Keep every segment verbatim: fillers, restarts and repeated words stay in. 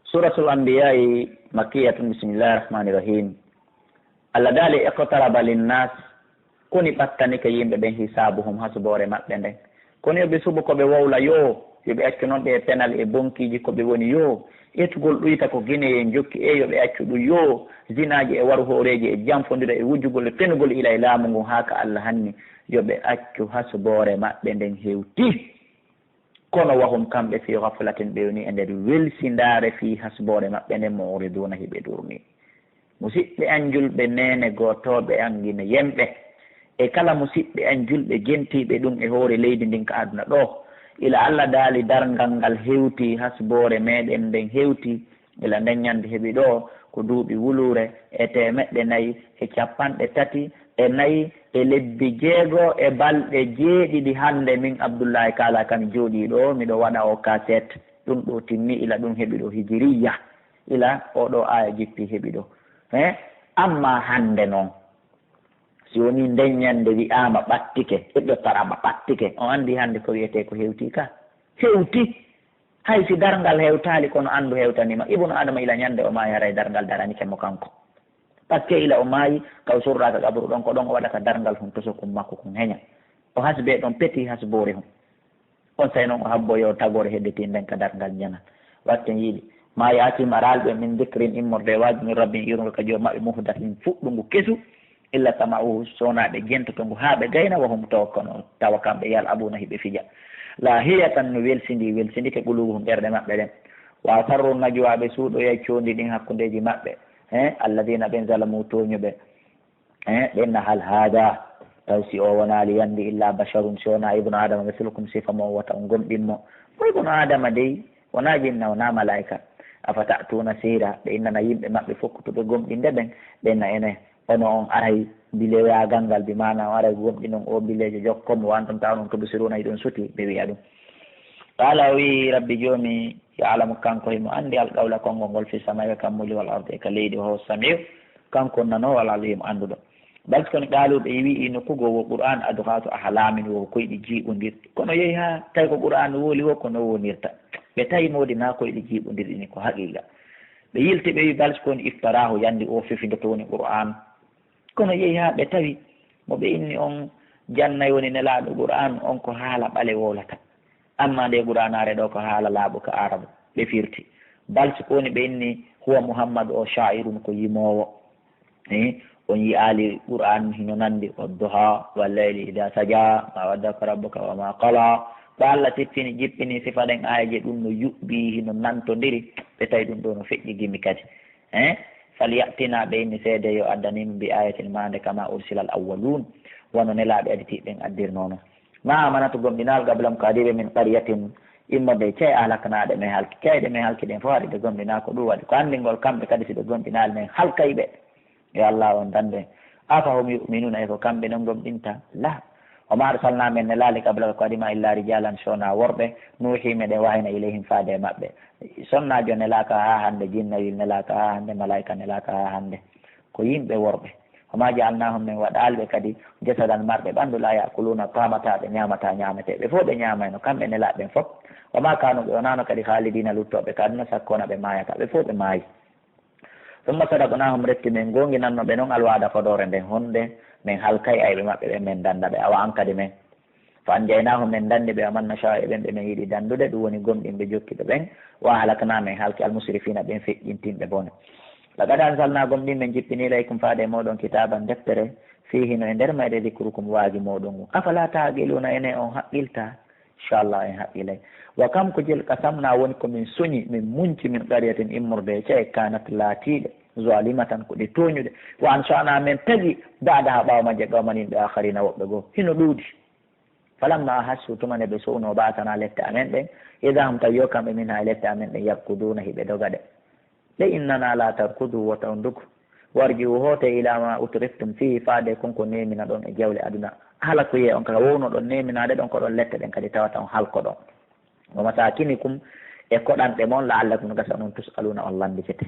Suratul Anbiya'i makkiyatun. Bismillahir Rahmanir Rahim. Allah daali, "Iqtaraba linnas." Koni ɓattanike yimɓe ɓen, "hisabuhum," hasuboore maɓɓe nden. Kono yo ɓe suɓo ko ɓe wowla, yo, yo ɓe accu non ɓe e penal e bonkiiji ko ɓe woni, yo. Etugol ɗuyta ko Gineyen jokki, e yo ɓe accu ɗum, yo. Zinaaji e waru hooreeji e janfondira e wujugol e penugol ila e laamu ngun haa ka Allah hanni, yo ɓe accu hasuboore maɓɓe nden hewti. Kono wahum kamɓe fii ghaflatin, ɓe woni e nder welsindaare fii hasboore maɓɓe nden, mu'riduna, hiɓe durni. Musiɓɓe an julɓe, neene gootooɓe an gine yemɓe, e kala musiɓɓe an julɓe gentiiɓe ɗum e hoore leydi ndin ka aduna ɗoo, ila Allah daali darngal ngal hewti, hasboore meɗen nden hewti, ila nden ñande heɓi ɗoo ko duuɓi wuluure e teemeɗɗe nayi e capanɗe tati e nayi e lebbi jeego e balɗe jeeɗiɗi hannde. Min Abdullahi Kaala kan jooɗii ɗoo, miɗo waɗa o kaset. Ɗum ɗoo timmi ila ɗum heɓi ɗoo hijiriyya, ila oo ɗoo aaya jippi heɓi ɗoo. He? Amma hannde non, si wonii nden ñande wi'aama ɓattike, ɓiɗɗo tarama ɓattike, on anndi hannde ko wi'etee ko hewti ka? Hewti. Hay si darngal hewtaali, kono anndu hewtanii ma. Ibnu Adama ila ñande o maayi, haray darngal daranike mo kanko. Parce que ila o maayi, ka o surraa ka qaburu ɗon, ko ɗon o waɗata darngal hun, tosokun makko kun heña. O hasbee ɗon peti hasboore hun. Onsay non o habboyoo tagoore hedditiinde nden ka darngal ñanal. Watten yiɗi. Ma ya'tihim, araali ɓe, min dhikrin, immorde e waazu, min rabbihim, iwrungo ka Joomi maɓɓe, muhdathin, fuɗɗungu kesu, illa stama'uhu, so wonaa ɓe jentoto ngu haa ɓe gayna, wa hum, tawa kono, tawa kamɓe, yal'abuna, hiɓe fija. Lahiyatan, no welsindii, welsindike, qulubuhum, ɓerɗe maɓɓe ɗen. Wa asarru najwa, ɓe suuɗoyay coonɗi ɗin hakkundeeji maɓɓe. He, alladhina, ɓen, zalamu, tooñuɓe. He, ɓen na, hal hadha, taw si o wonaali yandi, illa basharun, si wonaa ibnu Adama, mithlukum, sifa mo, wota on gomɗin mo. Mo ibnu Adama dey, wonaa jinna, wonaa malaa'ika. Afata'tuna sihra, ɓe innana yimɓe maɓɓe fokkutuɓe gomɗinde ɓen, ɓen na, ene, ono on aray mbileyagal ngal, bi maana on aray gomɗinon o mbileejo jokkon mo, wa antum ta'lamun, tubsiruna, hiɗon suti, ɓe wi'a ɗum. Qala, o wi'i, Rabbi, Joomi, ya'lamu, kanko himo anndi, al-qawla, konngol ngol, fi samaa'i, ka kammuuli, wal ardi, e ka leydi, wa huwa samiu, kanko nanoowo, al alimu, annduɗo. Bal, kono qaalu, ɓe wi'i, nokku goo, wo Qur'aan, adghaasu ahlaamin, wo koyɗi jiiɓondirɗi. Kono yehi haa tawi ko Qur'aan woli wo, kono wonirta. Ɓe tawi moodi na koyɗi jiiɓondirɗi ni, ko haqiiqa. Ɓe yilti, ɓe wi'i, bal, kono iftaraahu, yandi o fifindoto woni Qur'aan. Kono yehi haa ɓe tawi mo ɓe inni on jannay woni nelaaɗo Qur'aan on, ko haala ɓale wowlata. Amma nde Qur'aanaare ɗoo ko haala laaɓuka Aarabu, ɓe firti. Bal, si ko woni ɓe inni, huwa Muhammadu o shaa'irun, ko yimoowo. Eh, on yi'aali Qur'aan hino nandi, wadduha, wal layli idha saja, ma waddaka rabbuka wa ma qala. Ko Allah siffini, jippini sifa ɗen aayeeje, ɗum no yuɓɓi, hino nantondiri. Ɓe tawi ɗum ɗoo no feƴƴi gimi kadi. Eh, falya'tina, ɓe inni seede yo addanin, bi ayatin, maande, kama ursilal awwaluun, wano nelaaɓe aditiiɓe ɓen addirnoo non. Ma amanat, gomɗinaali, qablahum, ko adii ɓe, min qaryatin, immorde e cey ahlaknaaɗe men halki. Cey ɗe men halki ɗen fof, haɗi ɓe gomɗinaa, ko ɗum waɗi. Ko anndingol kamɓe kadi, si ɓe gomɗinaali, men halkay ɓe. Yo Allah on dande. Afahum yu'minuuna, e ko kamɓe non gomɗinta? La. Wa ma arsalnaa, men nelaali, qablaka, ko adii ma, illa rijaalan, so wonaa worɓe, nuuhi, meɗen wahayna, ilayhim, faade e maɓɓe. Sonnaajo nelaaka haa hannde, jinnayel nelaaka haa hannde, malaa'ika nelaaka haa hannde. Ko yimɓe worɓe. Wa ma ja'alnaahum, men waɗaali ɓe kadi jasadan, marɓe ɓanndu, laa ya'kuluuna ta'aama, ɓe ñaamataa ñaametee. Ɓe fof ɓe ñaamayno, kamɓe nelaaɓe ɓen fof. Wa ma kaanu, ɓe wonaano kadi khaalidiina luttooɓe ka aduna, sakko wona ɓe maayata. Ɓe fof ɓe maayi. Summa sadaqnaahum, refti men goonginanno ɓe non alwa'da, fodoore nden, honde men halkay ayɓe maɓɓe ɓen, men danda ɓe, awa an kadi men. Fa anjaynaahum, men danni ɓe, wa man nashaa'u, e ɓen ɓe men yiɗi dandude, ɗum woni gomɗinɓe jokkiɓe ɓen, wa ahlaknaa, men halki almusrifiina, ɓen feƴƴintinɓe bone. Laqad anzalnaa, gomɗin men jippini, ilaykum, faade e mooɗon, kitaaban, deftere, fiihi, no e nder mayre, dikrukum, waaji mooɗon ngun. Afalaa ta'qiluuna, enee on haqqiltaa? Inchallah en haqqilay. Wa kam ko jel qasamnaa woni ko min soñi, min munci, min qaryatin immorde e ca'e, kaanat laatiiɗe, zalimatan ko ɗe tooñuɗe. Wa ansha'naa men tagi, ba'dahaa ɓaawo majje, qawman yimɓe, aakhariina woɓɓe goo. Hino ɗuuɗi. Falammaa ahassu tuma nde ɓe so'unoo ba'sanaa lette amen ɗen, idaa hum tawi yo kamɓe minhaa e lette amen ɗen yarkuduuna hiɓe doga ɗe. Ɓe innanaa laa tarkuduu wota on ndugu. Warji'uu hootee ilaa maa utriftum fiihi faade kon ko neeminaɗon e jawle aduna. Halakuyee on ka wownoɗon neeminaade ɗon ko ɗon lette ɗen kadi tawata on halkoɗon. Wa masaakinikum e koɗanɗe mon la'allakum gasa onon tus'aluuna on lannditete.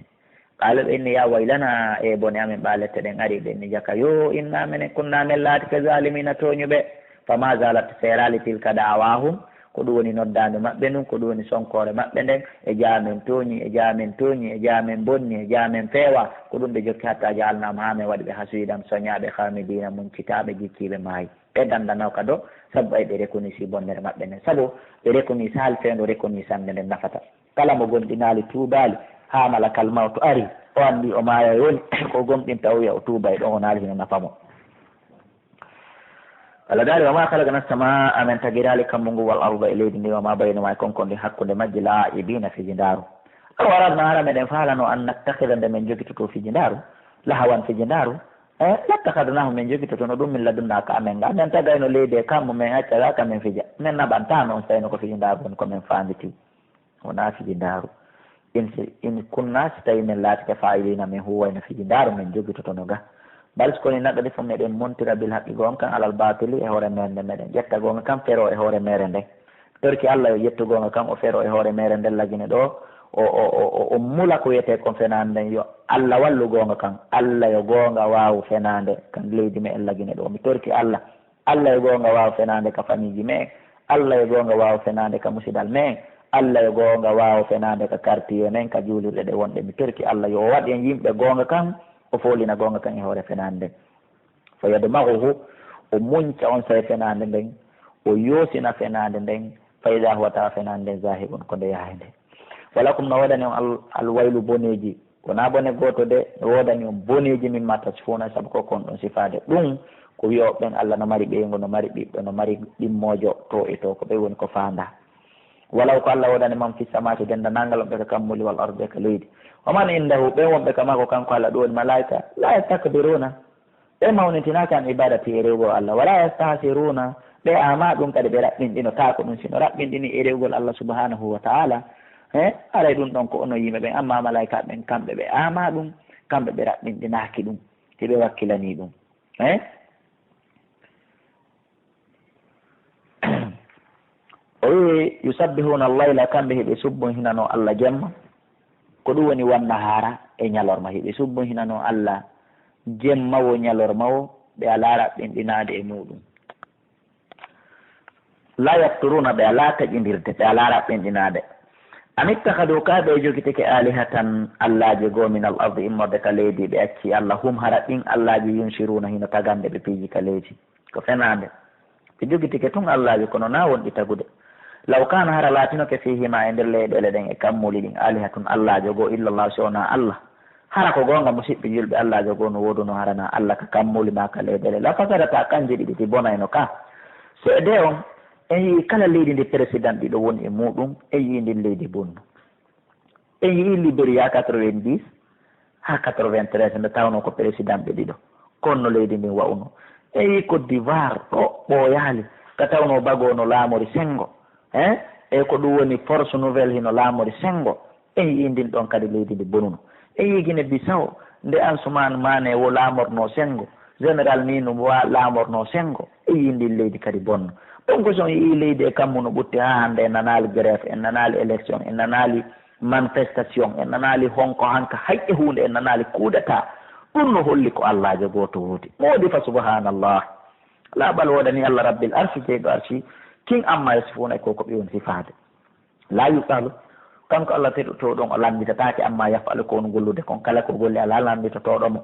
Qaaluu ɓe inni yaa waylanaa e bone amen ɓaa lette ɗen ari ɓe inni jaka yoo inna menen kunnaa men laatike zaalimiina tooñuɓe. Famaa zaalat seeraali tilka da'awaahum Ko ɗum woni noddaandu maɓɓe ndun, ko ɗum woni sonkoore maɓɓe nden, e jaamen tooñi, e jaamen tooñi, e jaamen bonni, e jaamen feewa. Ko ɗum ɓe jokki hatta jaalnaama haa men waɗi ɓe hasuyidan soñaaɓe, khaamidiina, muncitaaɓe, jikkiiɓe maayi. Ɓe dandanoo ka do, sabu ay ɓe reconnaissii bonnere maɓɓe nden. Sabu ɓe reconnaissali feewndo reconnaissande nden nafata. Kala mo gomɗinaali tuubaali, haa malakal mawto ari, o anndi o maaya woni, ko gomɗinta o wi'a o tuubay ɗon, o naali hino nafa mo. Allah daali, "Wa ma khalaqna as-samaa", amen tagiraali kammu ngu, "wal arda", e leydi ndi, "wa ma baynahuma", e kon ko woni hakkunde majji, "laa'ibiina", fijindaaru. "Aw aradna", hara meɗen faalano, "an nattakhidha", nde men jogitoto fijindaaru, "lahawan", fijindaaru, e, "lattakhadnahu", men jogitoto no ɗum, "min ladunnaa", ka amen ga. Men tagayno leydi e kammu, men acca ga ka men fija. Men naɓantaano on, si tawino ko fijindaaru woni ko men faanditi. Wonaa fijindaaru. In si, "in kunna", si tawi men laatike, "faa'iliina", men huuwayno fijindaaru, men jogitotono ga. "Bal", si ko woni, "naqdhifu", meɗen montira, "bil haqqi", goonga kan, "alal baatili", e hoore meere nden, meɗen ƴetta goonga kan, feroo e hoore meere nden. Torki Allah yo ƴettu goonga kan, o feroo e hoore meere nden, lagine ɗo, o, o, o, o, o mula ko wiyetee kon fenaande nden, yo Allah wallu goonga kan. Allah yo goonga waawu fenaande kan, leydi me'en lagine ɗo. Mi torki Allah. Allah yo goonga waawu fenaande ka famiiji me'en. Allah yo goonga waawu fenaande ka musidal me'en. Allah yo goonga waawu fenaande ka quartier men, ka juulirɗe ɗe wonɗe. Mi torki Allah yo o waɗ en yimɓe goonga kan, o foolina goonga kan e hoore fenaande nden. Fa yadmaghuhu, o munca on say fenaande nden, o yoosina fenaande nden, fa idha huwa, tawa fenaande nden, zahiqun, ko nde yahaande. Walakum, no woodani on al-, al-waylu, boneeji, wonaa bone gooto de, no woodani on boneeji, mimma tasifuuna, sabu ko kon ɗon sifaade. Ɗum ko wi'ooɓe ɓen, Allah no mari ɓeyngu, no mari ɓiɗɗo, no mari ɗimmoojo, to e to, ko ɓe woni ko faandaa. Walaw, ko Allah woodani, man fis samaawaati, denndaangal on ɓe ka kammuuli, wal ardi, e ka leydi. Wa man indahu, ɓen wonɓe ka maako kanko Allah, ɗum woni malaa'ika, laa yastakbiruuna, ɓe mawnitinaaki an ibadati e rewugol Allah, wala yastahsiruuna, ɓe aamaa ɗum kadi ɓe raɓɓinɗinotaako ɗum, si no raɓɓinɗini e rewugol Allah subhanahu wa ta'ala. He, haray ɗum ɗon ko onon yimɓe ɓen, amma malaa'ikaaɓe ɓen kamɓe ɓe aamaa ɗum, kamɓe ɓe raɓɓinɗinaaki ɗum, hiɓe wakkilanii ɗum. He? O wi'i, "Yusabbihuna al-layla", kamɓe hiɓe subbunhinanoo Allah jemma. Ko ɗum woni wan nahaara e ñalorma. Hiɓe subbunhinanoo Allah jemma wo ñalorma wo, ɓe alaa raɓɓinɗinaade e muuɗum. "La yafturuna", ɓe alaa taƴindirde, ɓe alaa raɓɓinɗinaade. "Am ittakhadhu", kaa ɓe jogitike, "alihatan", allaaji goo, "min al-ardi", immorde ka leydi, ɓe acci Allah, "hum", hara ɗin allaaji, "yunshiruuna", hino tagande ɓe piiji ka leydi. Ko fenaande. Ɓe jogitike tun allaaji, kono naa wonɗi tagude. "Law kaana", hara laatinoke, "fiihima", e nder leyɗeele ɗen e kammuuli ɗin, "aalihatun", allaajo goo, "illallah", si wonaa Allah. Hara ko goonga, musiɓɓe julɓe, allaajo goo no wooduno, hara naa Allah, ka kammuuli maa ka leyɗeele. "La fasadata", kanje ɗiɗi ɗi bonayno ka. Seede on, en yi'i kala leydi ndi président ɗiɗo woni e muuɗum, en yi'i ndin leydi bonnu. En yi'i Libéria quatre-vingt-dix haa quatre-vingt-treize, nde tawnoo ko président ɓe ɗiɗo. Kono no leydi ndin wa'unoo. En yi'i Côte d'Ivoire, ɗo ɓooyaali, ka tawnoo Gbagbo no laamori senngo. Hein? E ko ɗum woni Force Nouvelle hino laamori senngo. En yi'i ndin ɗon kadi leydi ndi bonuno. En yi'i Guinée Bissau, nde Ansoumani Mané wo laamornoo senngo. Général Ninou wa laamornoo senngo. En yi'i ndin leydi kadi bonno. Ɗon ko si on yi'i leydi e kammu no ɓutti haa hannde, en nanaali grève, en nanaali élection, en nanaali manifestation, en nanaali honko hanka, hay e huunde en nanaali, coup d'état. Ɗum no holli ko Allaajo gooto woodi. Moodi fa, subhanallah. Laaɓal woodani Allah, Rabbil Arshi, jeyɗo Arshi, kin amma yasifuuna, e ko ko ɓe woni sifaade. Laa yusalu, kanko Allah teɗuto ɗon, o lannditataake, amma yafalu, ko woni gollude kon, kala ko golli, alaa lannditotooɗo mo.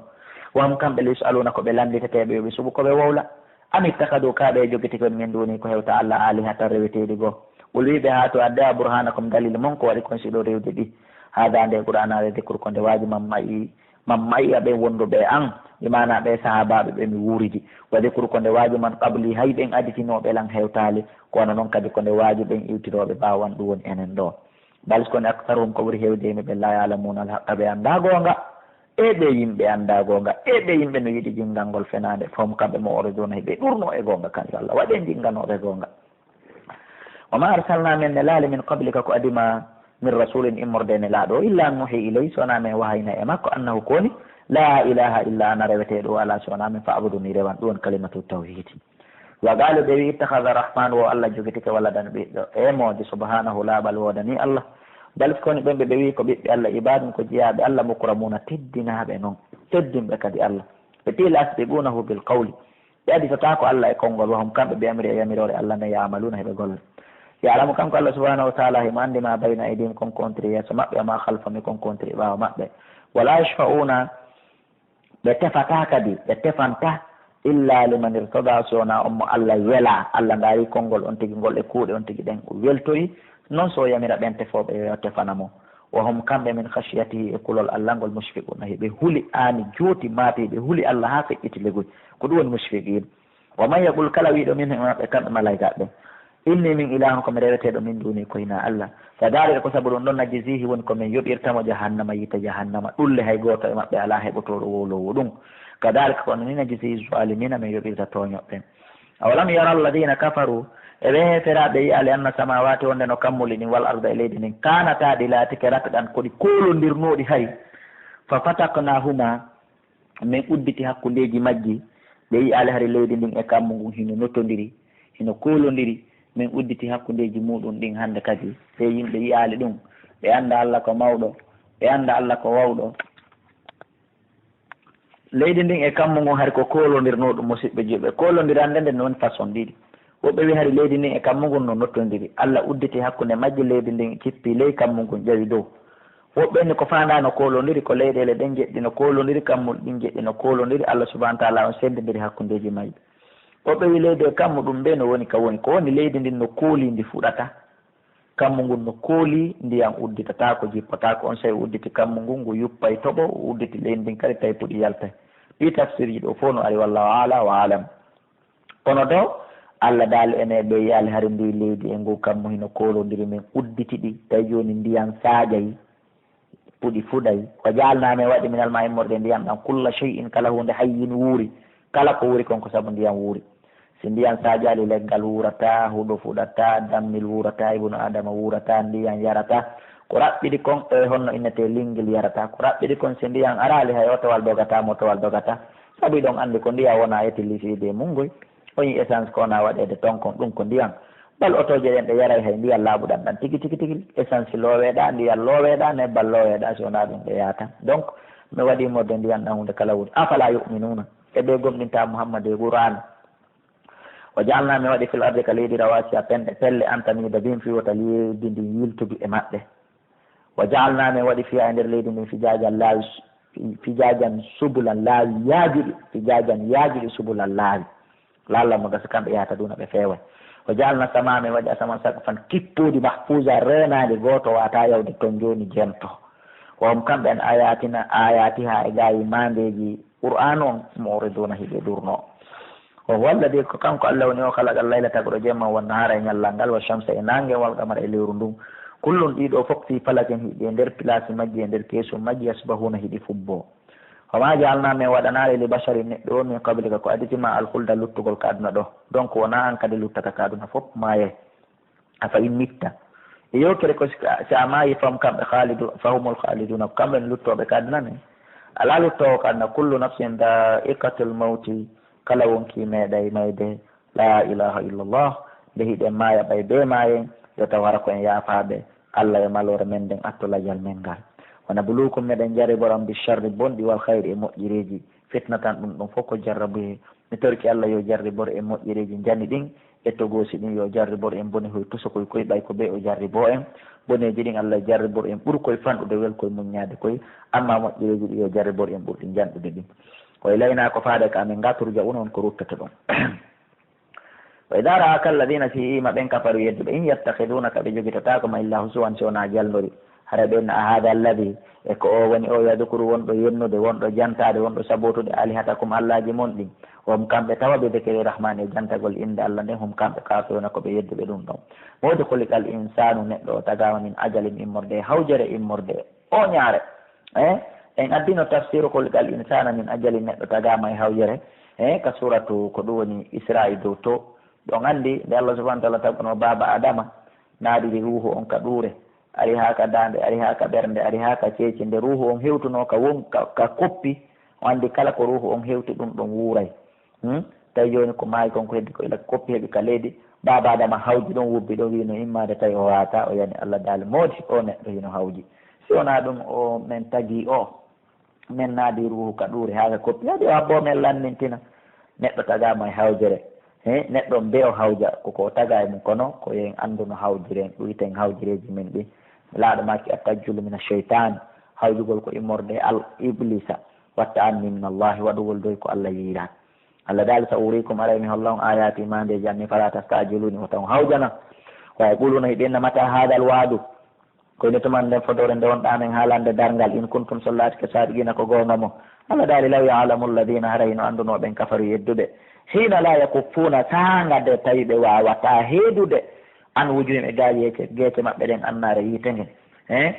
Wa hum, kamɓe, la yusaluuna, ko ɓe lannditetee, ɓe yo ɓe suɓu ko ɓe wowla. Am ittakhadhu, kaa ɓe jogitike min duuni, ko hewta Allah, aalihatan, reweteeɗi goo. Qul, wi'ɓe, haatu, addaa, burhaanakum, dalil mon, ko waɗi kon si ɗo rewde ɗi. Haadaa, nde Qur'aanaare, dhikru, ko nde waaji, man ma'i, man ma'i, a ɓen wonduɓe e an, bi maana ɓe sahaabaaɓe ɓe mi wuuridi. Wa dhikru, ko nde waaji, man qabli, hay ɓen aditinooɓe lan hewtaali, ko wano non kadi ko nde waaji ɓen iwtirooɓe ɓaawo an, ɗum woni enen ɗoo. Bal, ko ni, aktharuhum, ko ɓuri heewde e maɓɓe, laa ya'lamuuna al-haqqa, ɓe anndaa goonga. E ɓe yimɓe anndaa goonga, e ɓe yimɓe no yiɗi jinngangol fenaande, fahum, kamɓe, mu'riduuna, hiɓe ɗuurnoo e goonga kan, yo Allah waɗ en jinnganooɓe goonga. Wa maa arsalnaa, men nelaali, min qablika, ko adii maa, min rasuulin, immorde e nelaaɗo, illaa nuuhii ilayhi, so wonaa men wahayna e makko, annahu, ko woni, laa ilaaha illaa ana, reweteeɗo alaa so wonaa min, fa'budunii, rewan, ɗum woni kalimatu tawhiidi. Wa qaalu, ɓe wi'i, ittakhadha rahmaanu, wo Allah jogitike waladan, ɓiɗɗo. E moodi, subhaanahu, laaɓal woodanii Allah. Bal, ko ni, ɓen ɓe, ɓe wi'i ko ɓiɓɓe Allah, ibaadun, ko jeyaaɓe Allah, mukramuuna, teddinaaɓe non, teddinɓe kadi Allah. Ɓe tii, laa yasbiquunahu bil qawli, ɓe aditotaako Allah e konngol, wa hum, kamɓe, bi amrihi, e yamiroore Allah nden, ya'maluuna, hiɓe golla. Ya'lamu, kanko Allah subhanahu wa ta'ala, himo anndi ma bayna aydihim, kon ko wontiri yeeso maɓɓe, wa ma khalfahum, e kon ko wontiri ɓaawo maɓɓe. Wala yashfa'una, ɓe tefataa kadi, ɓe tefanta, illa liman irtada, si wonaa on mo Allah welaa, Allah ndaari konngol on tigi ngol e kuuɗe on tigi ɗen weltori, non si o yamira ɓen tefooɓe yo tefana mo. Wa hum, kamɓe, min khashyatihi, e kulol Allah ngol, mushfiquna, hiɓe huli aani jooti maate, hiɓe huli Allah haa feƴƴiti legoy. Ko ɗum woni mushfiqin. Wa man yaqul, kala wiiɗo minhum, e maɓɓe kamɓe malaa'ikaaɓe ɓen, inni min ilahun, ko mi reweteeɗo, min duni, ko hinaa Allah. Fa dhalika, ko sabu ɗum ɗon, najzihi, woni ko min yoɓirta mo jahannama, yiite jahannama, ɗulle hay gooto e maɓɓe alaa heɓotooɗo wowloowo ɗum. Kadhalika, ko non ni, najzi zalimina, min yoɓirta tooñooɓe ɓen. Awalam yara alladhina kafaru, e ɓe heeferaaɓe yi'aali, anna samawati, wonde no kammuli ɗin, wal arda, e leydi ndin, kanata, ɗi laatike, ratqan, ko ɗi koolondirnooɗi hari, fa fataqnahuma, min udditi hakkundeeji majji, ɓe yi'aali hari leydi ndin e kammu ngun hino notondiri, hino koolondiri, min udditi hakkundeeji muɗum ɗin hande kadi, ɓe yimɓe yi'aali ɗum, ɓe annda Allah ko mawɗo, ɓe annda Allah ko wawɗo. Leydi ndin e kammu ngun hari ko koolondirnoo ɗum, musiɓɓe juulɓe. Koolondirande nden no woni façon ɗiɗi. Woɓɓe wi'i hari leydi ndin e kammu ngun no nottondiri. Allah udditi hakkunde majji, leydi ndin kippi ley kammu ngun ƴawi dow. Woɓɓe ni ko faandaa no koolondiri, ko leyɗeele ɗen jeɗɗi no koolondiri, kammuuli ɗin jeɗɗi no koolondiri, Allah subhanahu wa ta'ala on senndindiri hakkundeeji majji. Woɓɓe wi'i leydi e kammu ɗum ɓe no woni ka woni. Ko woni leydi ndin no kooli ndi fuɗata. Kammu ngun no kooli, ndiyan udditataako, jippotaako. On sey udditi kammu ngun, ngu yuppay toɓo, udditi leydi ndin kadi tawi puɗi yaltay. Ɗi tafsirji ɗo fof no ari, wallahu a'la wa a'lam. Kono do, Allah daali ene ɓe yi'aali hari ndi leydi e ngu kammu hino koolondiri, min udditi ɗi, tawi jooni ndiyan saajay, puɗi fuɗay. Wa ja'alna, min waɗi, minal ma'i, immorde ndiyan ɗan, kulla shay'in, kala huunde hayyin, wuuri. Kala ko wuuri kon ko sabu ndiyan wuuri. Si ndiyan saajaali, leggal wuurata, huɗo fuɗata, dammil wuurata, ibnu Adama wuurata, ndiyan yarata. Ko raɓɓiɗi kon, e honno innetee lingil yarata. Ko raɓɓiɗi kon, si ndiyan araali, hay otowal dogata, motowal dogata. Sabu hiɗon anndi ko ndiyan wona etilisiide e mun ngoy. On yi essence ko wona waɗeede ton kon, ɗum ko ndiyan. Bal otooje ɗen ɗe yaray hay ndiyan laaɓuɗan ɗan tigi, tigi, tigi. Essence looweɗaa, ndiyan looweɗaa, nebbal looweɗaa, si wonaa ɗum ɗe yaata. Donc, mi waɗi immorde ndiyan ɗan huunde kala wuuri. Afala yu'minuna? E ɓe gomɗinta Muhammad e Qur'an? Wa ja'alna, min waɗi, fil ardi, ka leydi, rawasiya, penɗe, pelle, an tamida bihim, fii wota leydi ndin yiltudu e maɓɓe. Wa ja'alna, min waɗi, fiha, e nder leydi ndin, fijajan, laawi, fijajan, subulan, laawi yaajuɗi, fijajan, yaajuɗi, subulan, laawi. La'allahum, no gasa kamɓe yahtaduna, ɓe feeway. Wa ja'alna samaa, min waɗi asamaan, saqfan, kippoodi, mahfuuza, reenaandi, gooto waawataa yawde ton jooni jento. Wa hum, kamɓe, an ayatina, ayatiha, e gaayi maandeeji Qur'aanu on, mu'riduna, hiɓe ɗuurnoo. Wa huwa alladhi, ko kanko Allah woni o, khalaqa al-layla, tagɗo jemma, wan nahaara, e ñallal ngal, wa shamsa, e naange, wal qamara, e lewru ndun. Kullun, ɗiɗo fof, fi falakin, hiɓe e nder pilaasi majji, e nder keesu majji, yasbahuna, hiɓe fubboo. Wa ma ja'alna, min waɗanaali, li basharin, neɗɗo o, min qablika, ko aditi ma, al khulda, luttugol ka aduna ɗo. Donc, wonaa an kadi luttata ka aduna, fof maayay. Afa in mitta. E yewtere ko si, si a maayi, fahum, kamɓe, khalidu, fahumul khaliduna, ko kamɓe luttooɓe ka aduna ne. Alaa luttoowo ka aduna, kullu nafsin dha'iqatul mawti, kala wonkii meeɗay mayde. La ilaha illallah. Nde hiɗen maaya ɓay bee maayen, yo taw hara ko en yaafaaɓe. Allah yo maloore men nden attu lajal men ngal. Wa nabluukum, meɗen jarribora on, bi sharri, bonɗi, wal khayri, e moƴƴereeji. Fitna tan, ɗum ɗum fof ko jarrabuye. Mi torki Allah yo jarribor en moƴƴereeji njani ɗin e togoosi ɗin, yo jarribor en bone hoy tosokoy koy, ɓay ko bee o jarriboo en. Boneeji ɗin Allah jarribor en ɓurkoy fanɗude welkoy muññaade koy, amma moƴƴereeji ɗin yo jarribor en ɓurɗi njanɗude ɗin. Wa ilaynaa, ko faade ka amen ngaa, turja'uuna, on ko ruttotoɗon. Wa idhaa ra'aaka alladhiina, si yi'ii ma ɓen kafaru yedduɓe, in yattakhiduunaka, ɓe jogitotaako ma illaa huzuwan, si wonaa jalnori. Hara ɓe inna, a haadha alladhi, e ko o woni o, yadhkuru, wonɗo yennude, wonɗo jantaade, wonɗo sabootude, alihatakum, allaaji mon ɗin. Wa hum, kamɓe, tawa, bi dhikri rahmaani, e jantagol innde Allah nden, hum, kamɓe, kaafiruuna, ko ɓe yedduɓe ɗum ɗon. Moodi khuliqal insaanu, neɗɗo o tagaama, min ajalin, immorde e hawjere, immorde e ooñaare. Eh? En addino tafsiru khuliqal insaana min ajalin, neɗɗo tagaama e hawjere. Eh? Ka suuratu, ko ɗum woni Isra'i dow to. Ɗon anndi nde Allah subhanahu wa ta'ala tagunoo baaba Adama, naadiri ruuhu on ka ɗuure, ari haa ka daande, ari haa ka ɓernde, ari haa ka ceeci. Nde ruuhu on hewtunoo ka won-, ka, ka koppi, o anndi kala ko ruuhu on hewti ɗum ɗon wuuray. Hmm? Tawi jooni ko maayi kon ko heddi ko ila koppi heɓi ka leydi. Baaba Adama hawji ɗon, wubbi ɗon, wi'i no immaade, tawi o waawataa, o yani Allah daali, moodi o neɗɗo hino hawji. Si wonaa ɗum o men tagi o, men naadi ruuhu ka ɗuure haa ka koppi, haɗi o habboo men lannintina. Neɗɗo tagaama e hawjere. E neɗɗo mbe o hawja ko ko o taga e mum, kono ko yen anndu no hawjiren, ɗuyten hawjireeji men ɗi. Laaɗo maaki attajjulu mina sheytan, hawjugol ko immorde al iblisa, watta anni min Allahi, waɗugol doy ko Allah yiira. Allah daali sa urikum, aray mi holla on ayati mandeji anni, fala tastajiluni, wota on hawjana. Wa yaquluna, hiɓe inna mata hadal waadu, koyne tuman nden fodore nde wonɗa men haalande darngal, in kuntum sollaati ke sadiqina ko goonga mo. Allah daali law ya'lamu alladina, haray no annduno ɓen kafaru yedduɓe, hina la yakuffuna, saanga de tawi ɓe wawata heedude, an wujuhim e gaa yeece, geece maɓɓe ɗen annaare yiite ngen. He?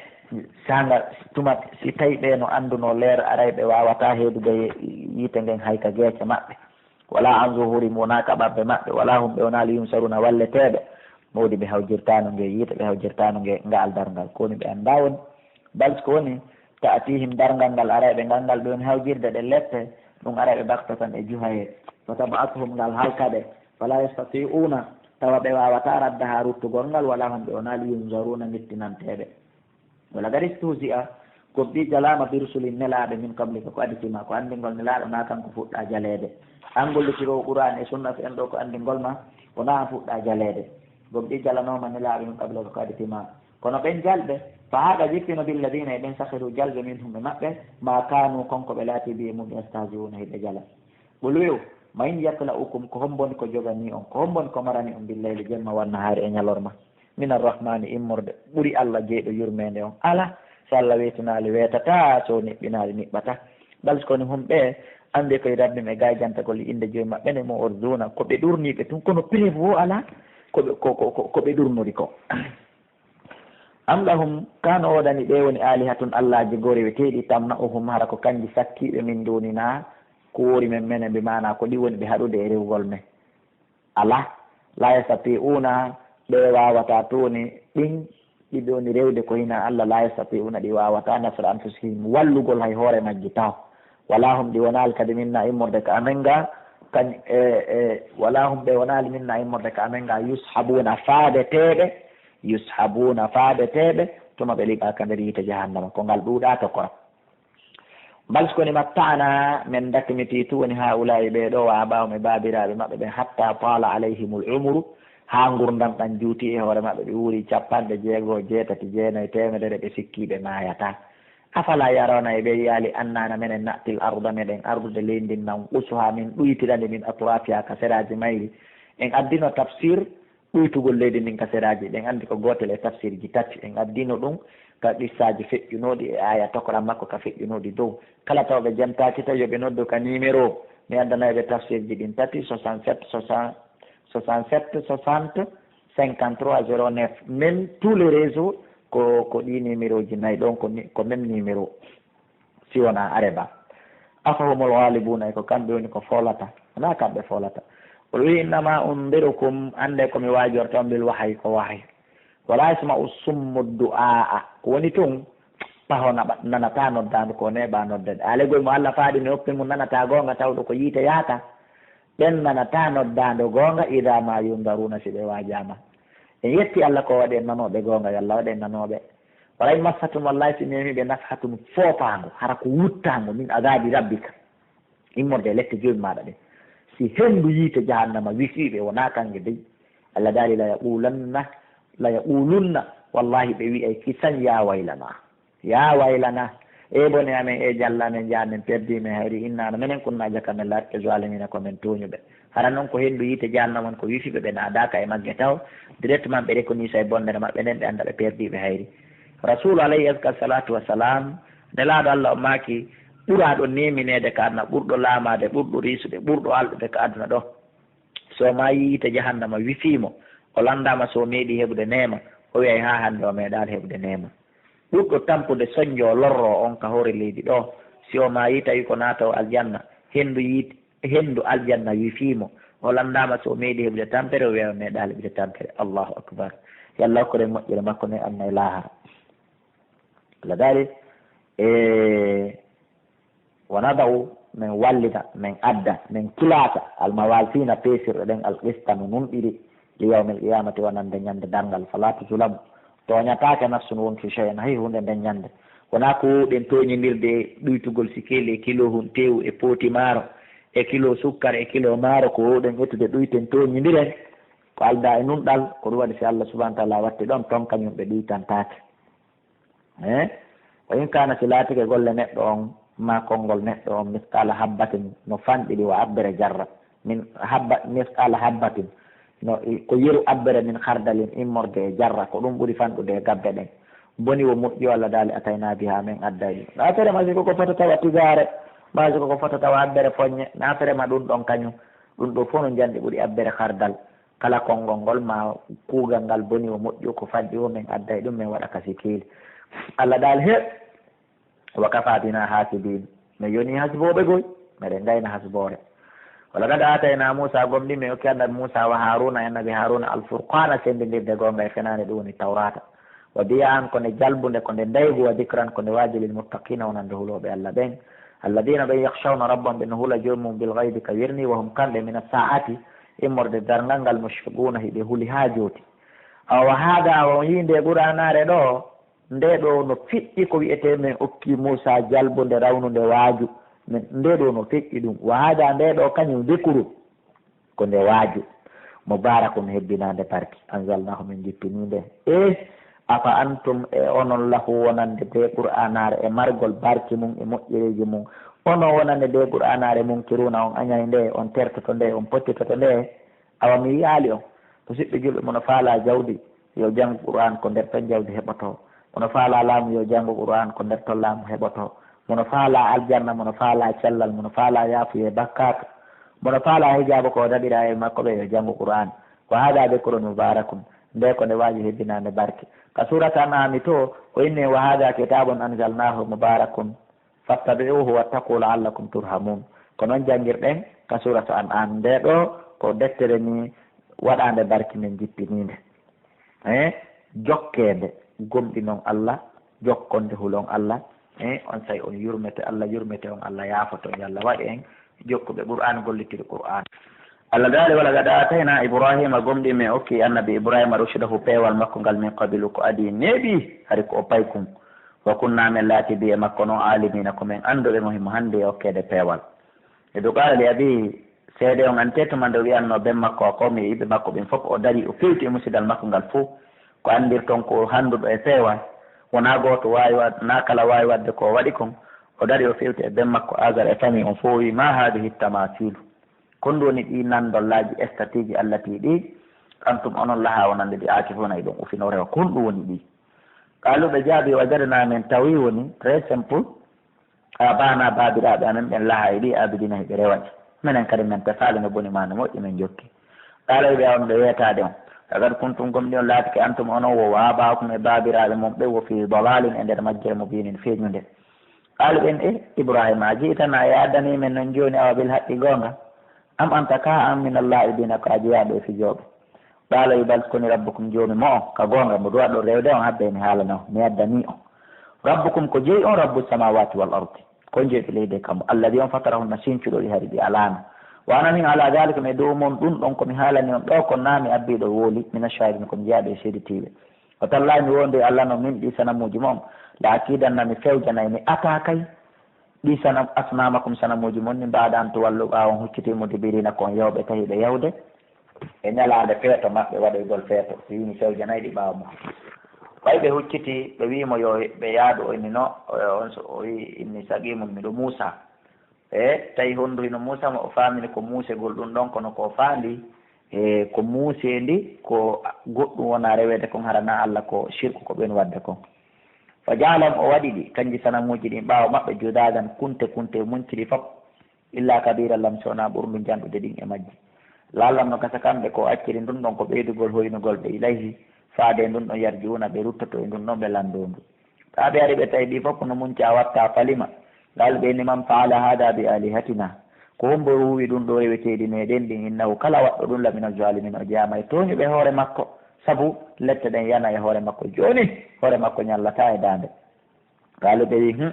Saanga tuma si tawi ɓe no annduno leer aray ɓe wawata heedude ye-, yiite ngen hay ka geece maɓɓe. Wala an zuhurim, wona ka ɓabbe maɓɓe, wala hum, ɓe wona li yunsaruna, walleteeɓe. Mawdi ɓe hawjirtaano nge yiite, ɓe hawjirtaano nge ngaal darngal. Ko woni ɓe annda woni, bal ko woni, ta'tihim, darngal ngal aray ɓe ngal, ngal ɓe woni hawjirde ɗe lette, ɗum aray ɓe baktatan e juhaye. Fa tab'atuhum, ngal halka ɓe. Fala yastati'una, tawa ɓe wawata raddaha ruttugol ngal, wala hum, ɓe wona li yunzaruna, mittinanteeɓe. Wala qad istuhzi'a, gomɗii jalaama bi rusulin, nelaaɓe, min qablika, ko aditi ma. Ko anndingol nelaaɗo, na kanko fuɗɗa jaleede. An gollitirowo Qur'aan e sunna, so en ɗo ko anndingol ma, wona an fuɗɗa jaleede. Gomɗii jalanooma nelaaɓe min qablika, ko aditi ma. Kono ɓen jalɓe, fa haqa, jippino, billadina, e ɓen, sakhiru, jalɓe, minhum, e maɓɓe, ma kanu, kon ko ɓe laati, bi e mum, yastahzi'una, hiɓe jala. Qul, wi'u, man yakla'ukum, ko hombo woni ko joganii on, ko hombo woni ko marani on, bil layli, jemma, wan nahaari, e ñalorma? Min arrahmani, immorde ɓuri Allah jeyɗo yurmeende on alaa. So Allah weetinaali weetataa, so niɓɓinaali niɓɓataa. Bal ko ni hum ɓe, ambe koye rabbim e gaajantagol e innde Joomi maɓɓe nde, mu'riduna, ko ɓe ɗurniiɓe tun, kono preuve woo alaa ko ɓe, ko, ko, ko, ko ɓe ɗurnori ko. Am lahum, kaa no woodani ɓe woni aalihatun, allaaji goreweteeɗi, tamna'uhum, hara ko kanji sakkiiɓe, min duuninaa, ko woori men menen, bi maanaa ko ɗi woni ɓe haɗude e rewugol men. Alaa, la yastati'una, ɓe waawataa tuuni ɗin, ɗi ɓe woni rewde ko hinaa Allah, la yastati'una, ɗi waawataa nasra anfusihim, wallugol hay hoore majji taho. Wala hum, ɗi wonaali kadi minna immorde ka amen ga, kan-, e, e, wala hum, ɓe wonaali minna immorde ka amen ga, yushabuna, faabeteeɓe, yushabuna, faabeteeɓe, tuma ɓe liɓaa ka nder yiite jahannama, ko ngal ɗuuɗaa tokora. Bal ko ni matta'na, men dakmitii tu woni haa'ulaa'i ɓee ɗoo, wa abaahum e baabiraaɓe maɓɓe ɓen, hatta taala alayhimul umru, haa ngurndan ɗan juuti e hoore maɓɓe, ɓe wuuri cappanɗe jeego, jeetati, jeenayi, teemedere, ɓe sikkii ɓe maayataa. Afala yarawna, e ɓe yi'aali, annaa menen na'til arda, meɗen ardude leydi ndin, nanqusuhaa, min ɗuytira ndi, min atrafihaa, ka seraaji mayri. En addino tafsir, ɗuytugol leydi ndin ka seraaji, ɗen anndi ko gootel e tafsirji tati. En addino ɗum ka qissaaji feƴƴunooɗi e aaya tokoran makko ka feƴƴunooɗi dow. Kala taw ɓe jantaaki taw, yo ɓe noddu ka numéro. Mi addanay ɓe tafsirji ɗin tati, soixante-sept, soixante, soixante-sept, soixante, cinquante-trois, zéro neuf. Même tous les réseaux, ko, ko ɗi numéroji nayi ɗon, ko ni, ko même numéro. Si wonaa areba. Afahumul ghalibuna, e ko kamɓe woni ko foolata? Wonaa kamɓe foolata. O wi'i, innama undirukum, annde ko mi waajorta on, bil wahyi, ko wahyi. Wala yasma'u summu du'a'a, ko woni tun, paho naɓa-, nanataa noddaandu ko neeɓaa noddede. Alegol mo Allah faaɗi noppi mum nanataa goonga tawɗo ko yiite yahata. Ɓen nanataa noddaandu goonga, idha ma yundaruna, si ɓe waajaama. En yetti Allah ko waɗi en nanooɓe goonga, yo Allah waɗ en nanooɓe. Wala in massatum, wallahi si memi ɓe nafhatun foofaango, hara ko wuttaango, min adhabi rabbika, immorde e lette Joomi maaɗa ɗen. Si henndu yiite jahannama wifii ɓe, wonaa kannge dey. Allah daali, la yaqulanna, la yaqulunna, wallahi ɓe wi'ay kisan, ya waylana, ya waylana, e bone amen, e jalla amen, ja amen, perdi men, hayri inna, no menen kunna jaka men laatike zalimina, ko men tooñuɓe. Hara non ko henndu yiite jahannama on ko wifiiɓe, ɓe naadaaka e magge taw, directement ɓe reconnaître e bonnere maɓɓe nden, ɓe annda ɓe perdiiɓe hayri. Rasulu alayhi azka salatu wa salam, nelaaɗo Allah o maaki, ɓuraaɗo neemineede ka aduna, ɓurɗo laamaade, ɓurɗo riisude, ɓurɗo alɗude ka aduna ɗo, so maayi yiite jahannama wifii mo, o lanndaama so o meeɗii heɓude neema, o wi'ay haa hannde o meeɗaali heɓude neema. Ɓurɗo tampude sonjo lorro on ka hoore leydi ɗo, si o maayi tawi ko naata o aljanna, henndu yiite, henndu aljanna wifii mo, o lanndaama so o meeɗii heɓude tampere, o wi'a o meeɗaali heɓude tampere. Allahu akbar. Yo Allah hokku en moƴƴere makko nden aduna e laahara. Allah daali, e, wa nada'u, men wallita, men adda, men kilaata, al mawazina, peesirɗe ɗen, al qista, no nunɗiri, li yawmil qiyamati, wonande ñande darngal, fala tuzlamu, tooñataake nafsun wontu shay'an, hay huunde nden ñande. Wonaa ko woowɗen tooñindirde e ɗuytugol sikeli e kilo hun teewu e pooti maaro e kilo sukkar e kilo maaro, ko woowɗen ƴettude ɗuyten tooñindiren, ko aldaa e nunɗal, ko ɗum waɗi si Allah subhanahu wa taala watti ɗon, ton kañum ɓe ɗuytantaake. Eh? Wa in kaana, si laatike golle neɗɗo on, maa konngol neɗɗo on, misqaala habbatin, no fanɗiri wa abbere jarra, min habba, misqaala habbatin, no, ko yeru abbere min khardalin, immorde e jarra, ko ɗum ɓuri fanɗude e gabbe ɗen. Boni wo moƴƴi, Allah daali, atayna biha, men adday ɗum. Na tere ma si ko ko fota tawa tigaare, ma si ko ko fota tawa abbere foññe, na tere ma ɗum ɗon kañum. Ɗum ɗo fof no njanɗi ɓuri abbere khardal. Kala konngol ngol ma kuugal ngal boni wo moƴƴi, ko fanɗi wo men adday ɗum, men waɗa ka sikiili. Allah daali, he, wa kafa bina hasibin. Men yoni hasbooɓe goy, meɗen ngayna hasboore. Wa laqad aatayna Muusa, gomɗii men okki annabi Muusa wa Haaruuna, e annabi Haaruuna, al-furqaana, senndindirde goonga e fenaande, ɗum woni Tawraata. Wa diya'an, ko nde jalbunde, ko nde ndaygu, wa dikran, ko nde waaji, lil muttaqiina, wonande hulooɓe Allah ɓen. Alladina, ɓen, yakhshawna rabbahum, ɓe no hula joomum, bil ghaybi, ka wirnii, wa hum, kamɓe, mina saa'ati, immorde darngal ngal, mushfiquuna, hiɓe huli haa jooti. Awa wa haada, awa on yii nde Qur'aanaare ɗo, nde ɗo no feƴƴi ko wi'etee men okki Muusa jalbunde rawnunde waaju. Men, nde ɗo no feƴƴi ɗum. Wa haada, nde ɗo kañum, dikrun, ko nde waaju. Mubaarakun, hebbinaande barke. Anzalnaahu, men jippinii nde. E afa antum, e onon, lahu, wonande nde Qur'aanaare, e margol barke mum, e moƴƴereeji mum, onon wonande nde Qur'aanaare, munkiruuna, on añay nde, on tertoto nde, on pottitoto nde? Awa mi wi'aali on, musiɓɓe julɓe, mo no faalaa jawdi, yo janngu Qur'aan, ko nder ton jawdi heɓotoo. Mo no faalaa laamu, yo janngu Qur'aan, ko nder ton laamu heɓotoo. Mo no faalaa aljanna, mo no faalaa cellal, mo no faalaa yaafuyee bakkaatu, mo no faalaa hijaabu ko o daɗiraa e makko ɓe, yo janngu Qur'aan. Wa haada dikrun mubaarakun, nde ko nde waaju hebbinaande barke. Ka suurat An'aami to, o inni, wa haada kitaabun anzalnaahu mubaarakun, fattabi'uuhu wattaquu la'allakum turhamuun. Ko noon janngirɗen ka suuratu An'aam, nde ɗo ko deftere ni waɗaande barke, men jippiniinde. Eh, jokkeende, gomɗinon Allah, jokkonde hulon Allah, eh, on say on yurmete Allah, yurmete on Allah, yaafoto, yo Allah waɗ en jokkuɓe Qur'aan, gollitiri Qur'aan. Allah daali, wa laqad aataynaa Ibraahiima, gomɗii men okki annabi Ibraahiima, rushdahu, peewal makko ngal, min qablu, ko adii neeɓii, hari ko o paykun. Wa kunnaa, men laatii, bihi, e makko non, aalimiina, ko men annduɓe mo, himo hanndi e okkeede peewal. Idh qaala li abiihi, seede on anndi tuma nde o wi'annoo ben makko, wa qawmihi, e yimɓe makko ɓen fof, o darii, o fewti e musidal makko ngal fof, ko anndirton ko hannduɗo e peewal, wonaa gooto waawi waɗ-, naa kala waawi waɗde ko o waɗi kon, o darii o fewti e ben makko Aazara e famille on fof, o wi'i, maa haadihi tamaasiilu, ko honɗum woni ɗii nandollaaji, estatiiji, allatii ɗi, antum onon lahaa wonande ɗi, aakifuuna, hiɗon ufino rewa, ko honɗum woni ɗii? Qaaluu, ɓe jaabii, wajadnaa, men tawi woni, très simple, aabaa'anaa, baabiraaɓe amen ɓen, lahaa e ɗi, aabidiina, hiɓe rewa ɗi. Menen kadi men tefaali no boni maa no moƴƴi, men jokki. Qaala, wi'i ɓe, on ɓe weetaade on. Laqad kuntum, gomɗii on laatike, antum onon, wo, wa aabaa'ukum, e baabiraaɓe mon ɓen, wo, fii dalaalin, e nder majjere, mubiinin, feeñunde. Qaaluu, ɓen, e Ibraahiima, a ji'tanaa, a addanii men non jooni, awa bil haqqi, goonga? Am anta, kaa an, mina laa'ibiina, ko a jeyaaɗo e fijooɓe? Qaala, wi'i, bal, ko nii, rabbukum, joomi mo'on, ka goonga, mbo duwaɗon rewde on, habbe mi haalana on, mi addanii on. Rabbukum, ko jeyi on, rabbu samaawaati wal ardi, ko jeyiɗo leydi e kammu, alladii, on, fatarahunna, sincuɗo ɗi, hari ɗi alaano. Wa ana, min, alaa daalikum, e dow mon ɗun ɗon ko mi haalani on ɗoo kon, naa mi abbiiɗo wooli, mina shaahidiina, ko mi jeyaaɗo e seeditiiɓe. Wa tallaahi, mi wondi e Allah no, min, ɗii sanamuuji mo'on, la akiidanna, mi fewjanay, mi ata kay, ɗii sanam, asnaamakum, sanamuuji mon ɗin, ba'da an tuwallu, ɓaawo on huccitii, mudbiriina, ko on yawɓe tahiiɓe yahude. E ñalaande feeto maɓɓe, waɗoygol feeto, si wi'i mi fewjanay ɗi ɓaawo makko. Ɓay ɓe huccitii, ɓe wi'i mo yo ɓe yaadu, o inni no, o, on so, o wi'i, inni saqiimun, miɗo muusa. E tawi hondu hino muusa mo, o faamini ko muusegol ɗun ɗon, kono ko o faandi, e ko muuseendi, ko goɗɗun wonaa reweede kon, hara naa Allah, ko sirku ko ɓen waɗde kon. Fa ja'alahum, o waɗi ɗi, kanji sanamuuji ɗin, ɓaawo maɓɓe, judaadan, kunte kunte, munciri fop, illaa kabiiran lahum, si wonaa ɓurndu janɗude ɗin e majji. La'allahum, no gasa kamɓe ko o acciri ndun ɗon ko ɓeydugol hoynugol ɓe, ilayhi, faade e ndun ɗon, yarji'uuna, ɓe ruttoto e ndun ɗon, ɓe lanndoo ndu. Taa ɓe ari ɓe tawi ɗi fop no munca, a watta falima. Qaaluu, ɓe inni, man fa'ala haadha bi aalihatina, ko hombo huuwi ɗun ɗoo reweteeɗi meɗen ɗin? Innahu, kala waɗɗo ɗun, lamina zaalimiina, o jeyaama e tooñuɓe hoore makko, sabu lette ɗen yana e hoore makko. Jooni hoore makko ñallataa e daande. Qaaluu, ɓe wi'i, hum,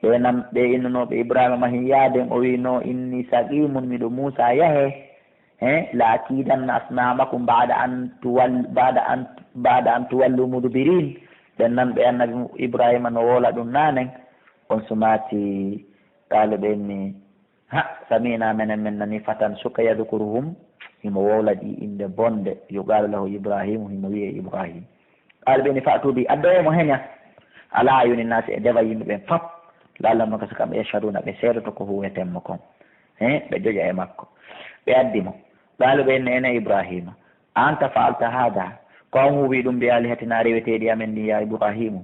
ɓe nan, ɓe innunooɓe Ibraahiima mahin yaaden, o wi'i, no, inni saqiimun, miɗo muusa, yahee. He, la akiidanna asnaamakum ba'da an tuwal-, ba'da an, ba'da an tuwallu mudbiriin. Ɓen nan ɓe annabi Ibraahiima no woola ɗun naanen. On sumaati, qaaluu, ɓe inni, Ha, sami'na, menen men nani, fatan, suka, yadhkuruhum, himo wowla ɗi innde bonde, yuqalu lahu Ibrahim, himo wi'e Ibrahim. Qala, ɓe ni, fa'tu bi, addoye mo heña. Ala ayuni nasi, e deva yimɓe ɓen fop. La'allahum, no gasa kamɓe, yashhaduna, ɓe seedoto ko huweten mo kon. He, ɓe joƴa e makko. Ɓe addi mo. Qalu, ɓe inni, ene Ibrahima, a anta fa'alta hadha, ko an huuwi ɗum, bi alihatina, reweteeɗi amen ɗin, ya Ibrahimu?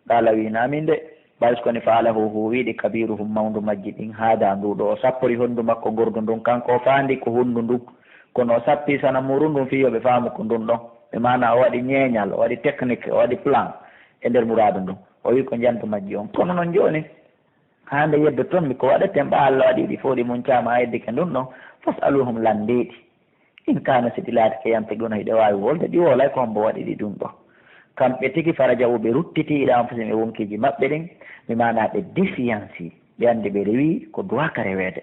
Qala, wi, na min de. Bal, ko ni, fa'alahu, huuwi ɗi, kabiruhum, mawndu majji ɗin, hada, ndu ɗo. O sappori honndu makko ngordu ndun, kanko o faandi ko honndu ndun. Kono o sappi sana muuru ndun fii yo ɓe faamu ko ndun ɗon. Ɓe maana o waɗi ñeeñal, o waɗi technique, o waɗi plan e nder muraadu ndun. O wi ko njandu majji on. Kono non jooni, haa nde yeddoton mi, ko waɗeten ɓa Allah waɗi ɗi fof ɗi muncaama, a yeddike ndun ɗon. Fas'aluhum, lanndeeɗi. In kaanu, si ɗi laatike, yantiquna, hiɗe waawi wolde, ɗi woolay ko hombo waɗi ɗi ɗum ɗo. Kamɓe tigi, faraja'u, ɓe ruttiti, ila anfusihim, e wonkiiji maɓɓe ɗin, mi maana ɓe défiance, ɓe anndi ɓe rewi ko duwaaka reweede.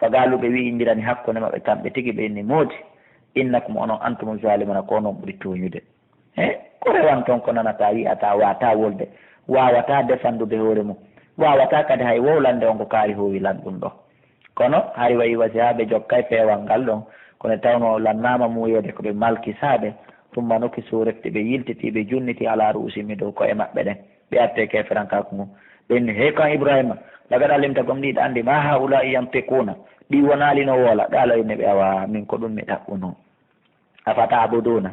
Fagaalu, ɓe wi'indirani hakkunde maɓɓe kamɓe tigi, ɓe inni, moodi, innakum, onon, antumu zalimuna, ko onon ɓuri tooñude. He, ko rewan ton ko nanataa, yi'ataa, waataa wolde, waawataa defandude hoore mum, waawataa kadi hay wowlande on ko kaari hoowi lan ɗum ɗo. Kono hari wayi wasi haa ɓe jokkay peewal ngal ɗon, kono tawno o lannaama muuyeede ko ɓe malkisaaɓe, tumma nuki suurekti ɓe yiltiti ɓe junniti ala ru'usihim dow ko'e maɓɓe ɗen. Ɓe attee keeferankaaku ngun. Ɓe inni, hey kan Ibrahima, laqad alimta gomɗii ɗa anndi, ma haa'ulaa'i yantiquuna, ɗi wonaali no woola. Qaala inni ɓe, awa min ko ɗum mi ɗaɓɓunoo. Afata'buduna.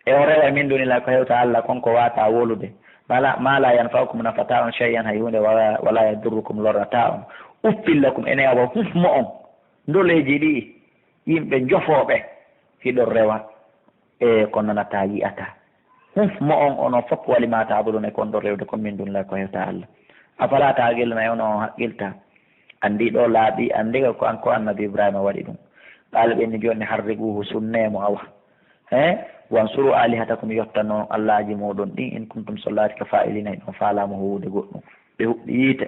E on rewa e min duni la ko hewta Allah kon ko wata wolude. Mala, ma la yanfa'ukum nafata on shay'an hay hunde wala, wala yadurrukum lorrata on. Uffil lakum ene awa huf mo on. Ndoleji ɗi yimɓe jofooɓe hiɗon rewa. E ko nanata yi'ata. Huf mo on onon fof wali ma ta'buduna e kon ɗon rewde kon min duni la ko hewta Allah. Afala ta'qiluna e ono on haqqilta. Anndi ɗo laaɓi, anndi ko an-, ko annabi Ibrahima waɗi ɗum. Qaala ɓe ni jooni harriquuhu, sunnee mo awa. He? Wansuru aalihatakum, yottano allaaji mooɗon ɗin, in kuntum so laati ka faa'iliina, hiɗon faalaama huuwude goɗɗum. Ɓe huɓɓi yiite,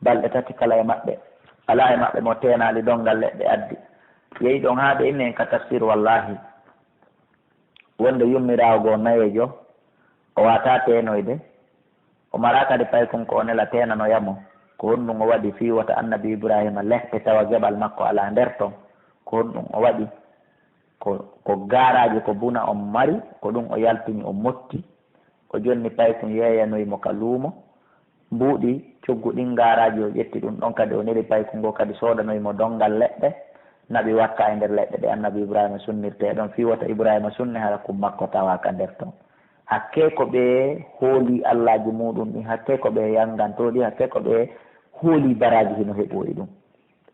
balɗe tati kala e maɓɓe. Alaa e maɓɓe mo teenaali donngal leɗɗe addi. Yehi ɗon haa ɓe inni en ka tafsir, wallaahi. Wonde yummiraawo goo nayeejo, o waataa teenoyde, o maraa kadi paykun ko o nela teenanoya mo. Ko honɗum o waɗi fii wota annabi Ibraahiima lehte tawa geɓal makko alaa nder ton? Ko honɗum o waɗi? Ko, ko gaaraaji ko buna on mari, ko ɗum o yaltini o motti. O jonni paykun yeeyanoyi mo ka luumo. Mbuuɗi, coggu ɗin gaaraaji, o ƴetti ɗum ɗon kadi, o neli paykun ngoo kadi soodanoyi mo donngal leɗɗe, naɓi wakka e nder leɗɗe ɗe annabi Ibraahiima sunnirtee ɗon, fii wota Ibraahiima sunne hara kun makko tawaaka nder ton. Hakkee ko ɓe hoolii allaaji muuɗum ɗin, hakkee ko ɓe yanngantoo ɗi, hakkee ko ɓe hoolii baraaji hino heɓoyi ɗum.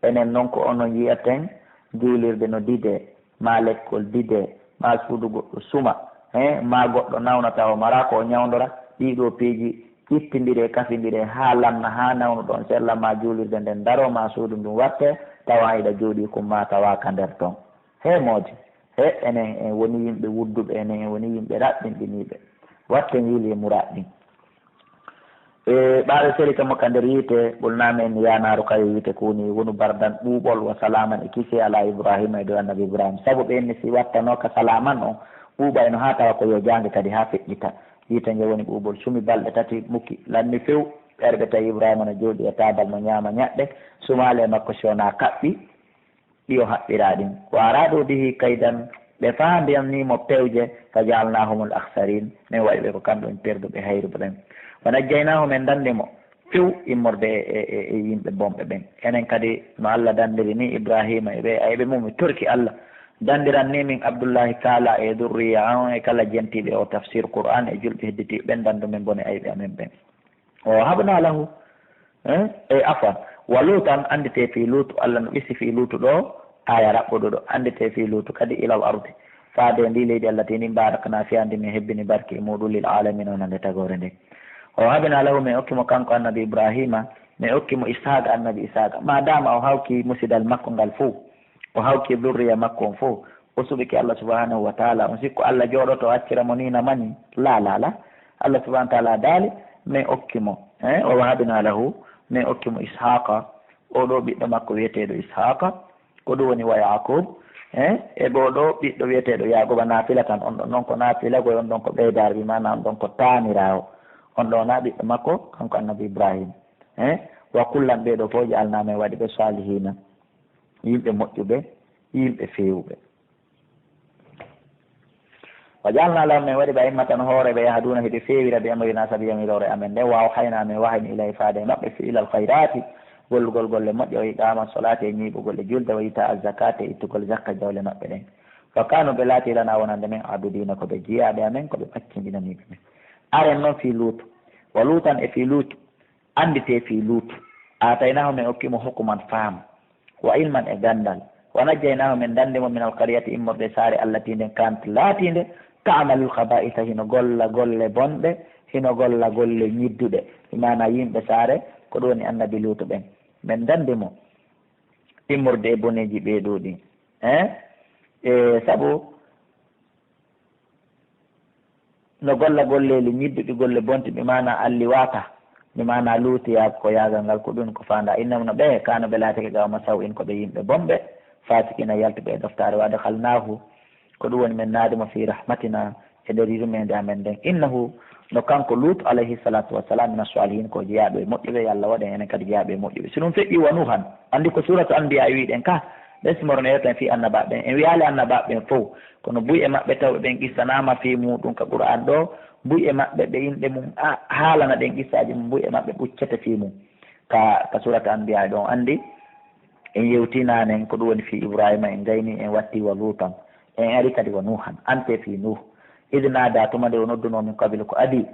Enen non ko onon yi'aten juulirde no didee, maa lekkol didee, maa suudu goɗɗo suma, he, maa goɗɗo nawna tawa o maraa ko o ñawndora, ɗii ɗoo piiji ƴittindiree, kafindiree haa lamna, haa nawnuɗon sella, maa juulirde nden daroo, maa suudu ndun wattee, tawa hiɗa jooɗii kun maa tawaaka nder ton. He moodi, he enen en woni yimɓe wudduɓe, enen en woni yimɓe raɓɓinɗiniiɓe. Watten yiili e muraaɗ ɗin. E ɓaawo seli kamo ka nder yiite, qulnaa men, yaa naaru, kayo yiite, kuuni, wonu bardan, ɓuuɓol, wa salaaman, e kisiyee, alaa Ibraahiima, e dow annabi Ibraahiima. Sabu ɓe inni si wattanoo ka salaaman on, ɓuuɓayno haa tawa ko yo jaange kadi haa feƴƴita. Yiite nge woni ɓuuɓol, sumi balɗe tati muki, lanni few, ɓerɓe tawi Ibraahiima no jooɗii e taabal no ñaama ñaɗɗe, sumaali e makko si wonaa kaɓɓi, ɗi o haɓɓiraa ɗin. Wa araadu bihi kaydan, ɓe faandanii mo pewje, fa ja'alnaahumul akhsariin, men waɗi ɓe ko kamɓe woni perduɓe hayruɓe ɓen. Wa najjaynaahu, men danndi mo few immorde e, e, e, e yimɓe bonɓe ɓen. Enen kadi no Allah danndiri ni Ibraahiima e ɓe, ayɓe mum mi torki Allah. Danndiran ni min Abdullaahi Kaala e durriya an e kala jentiiɓe o tafsir Qur'aan e julɓe hedditiiɓe ɓen, danndu men bone ayɓe amen ɓen. O habna lahu, eh, e afwan, wa Luutan, annditee fii Luutu, Allah no ɓisi fii Luutu ɗo, aaya raɓɓuɗo ɗo, annditee fii Luutu kadi ilal ardi, faade e ndii leydi allati ndin baaraknaa fiihaa ndi min hebbini barke e muuɗum lil aalamiina wonande tagoore nden. O habna lahu, min okki mo kanko annabi Ibraahiima, min okki mo Ishaaqa, annabi Ishaaqa, maadaama o hawki musidal makko ngal fow, o hawki durriya makko on fow, o suɓike Allah subhanahu wa taala, on sikku Allah jooɗoto o accira mo ni na mani? La, la, la. Allah subhanahu wa taala daali, min okki mo, eh, wa wahabna lahu, min okki mo Ishaaqa, oo ɗoo ɓiɗɗo makko wi'eteeɗo Ishaaqa, ko ɗum woni wa Yaaqub, eh, e oo ɗoo ɓiɗɗo wi'eteeɗo Yaaquuba, naafila tan, on ɗon non ko naafila, ko on ɗon ko ɓeydaare, bi maana on ɗon ko taaniraawo, on ɗoo na ɓiɗɗo makko, kanko annabi Ibraahiima, eh, wa kullan, ɓee ɗoo fof, ja'alnaa, men waɗi ɓe saalihiina. yimɓe moƴƴuɓe, yimɓe feewuɓe. Wa ja'alna lahum, min waɗi ɓe a'immatan hooreeɓe, yahduuna hiɓe feewira bi amrina sabi yamiroore amen nden, wa awhayna min wahayni ilayhi faade e maɓɓe fi ilal khayraati, gollugol golle moƴƴe, wa iqaama solaati e ñiiɓugol e julde, wa itaa zakaati e ittugol zakka jawle maɓɓe ɗen. Wa kaanu ɓe laati lana wonande men abidiina ko ɓe jiyaaɓe amen, ko ɓe ɓaccindinaniiɓe men. Aren non fii Luutu, wa Luutan e fii Luutu, annditee fii Luutu. Aataynaahu men okki mo hukuman faamu. Wa ilman e ganndal. Wa najjaynaahu men danndi mo minal qaryati immorde saare allati nden kanat laatiinde ta'malul khaba'isa hino golla golle bonɗe, hino golla golle ñidduɗe. Bi maana yimɓe saare, ko ɗum woni annabi Luutu ɓen. Men danndi mo immorde e boneeji ɓee ɗoo ɗin. Eh? E sabu no golla golleeli ñidduɗi golle bonti, bi maana alliwaata, bi maana luutiya ko yaagal ngal ko ɗum ko faanda. Innahum no ɓe, kaanu ɓe laatike qawma saw'in ko ɓe yimɓe bonɓe, fasiqina yaltuɓe e ɗoftaare. Wa adkhalnahu, ko ɗum woni men naadi mo fi rahmatina, e nder yurmeende amen nden. Innahu, no kanko Luutu alayhi salatu wassalam, mina salihin ko jeyaaɓe e moƴƴuɓe, yo Allah waɗen enen kadi jeyaaɓe e moƴƴuɓe. Si ɗum feƴƴi wa Nuuhan, anndi ko suratu Anbiya wi'ɗen ka, ɓen si morono yewten fii annabaaɓe ɓen. En wi'aali annabaaɓe ɓen fow, kono buy e maɓɓe tawɓe ɓen qissanaama fii muuɗum ka Qur'aan ɗoo, buy e maɓɓe ɓe inɗe mum a-, haalana ɗen qissaaji mum, buy e maɓɓe ɓuccete fii mum. Ka, ka suratu Anbiya ɗon anndi, en yewtii naane ko ɗum woni fii Ibraahiima, en gayni, en watti wa Luutan, en ari kadi wa Nuuhan, ante fii Nuuh. Idh naadaa, tuma nde o noddunoo min qablu ko adii,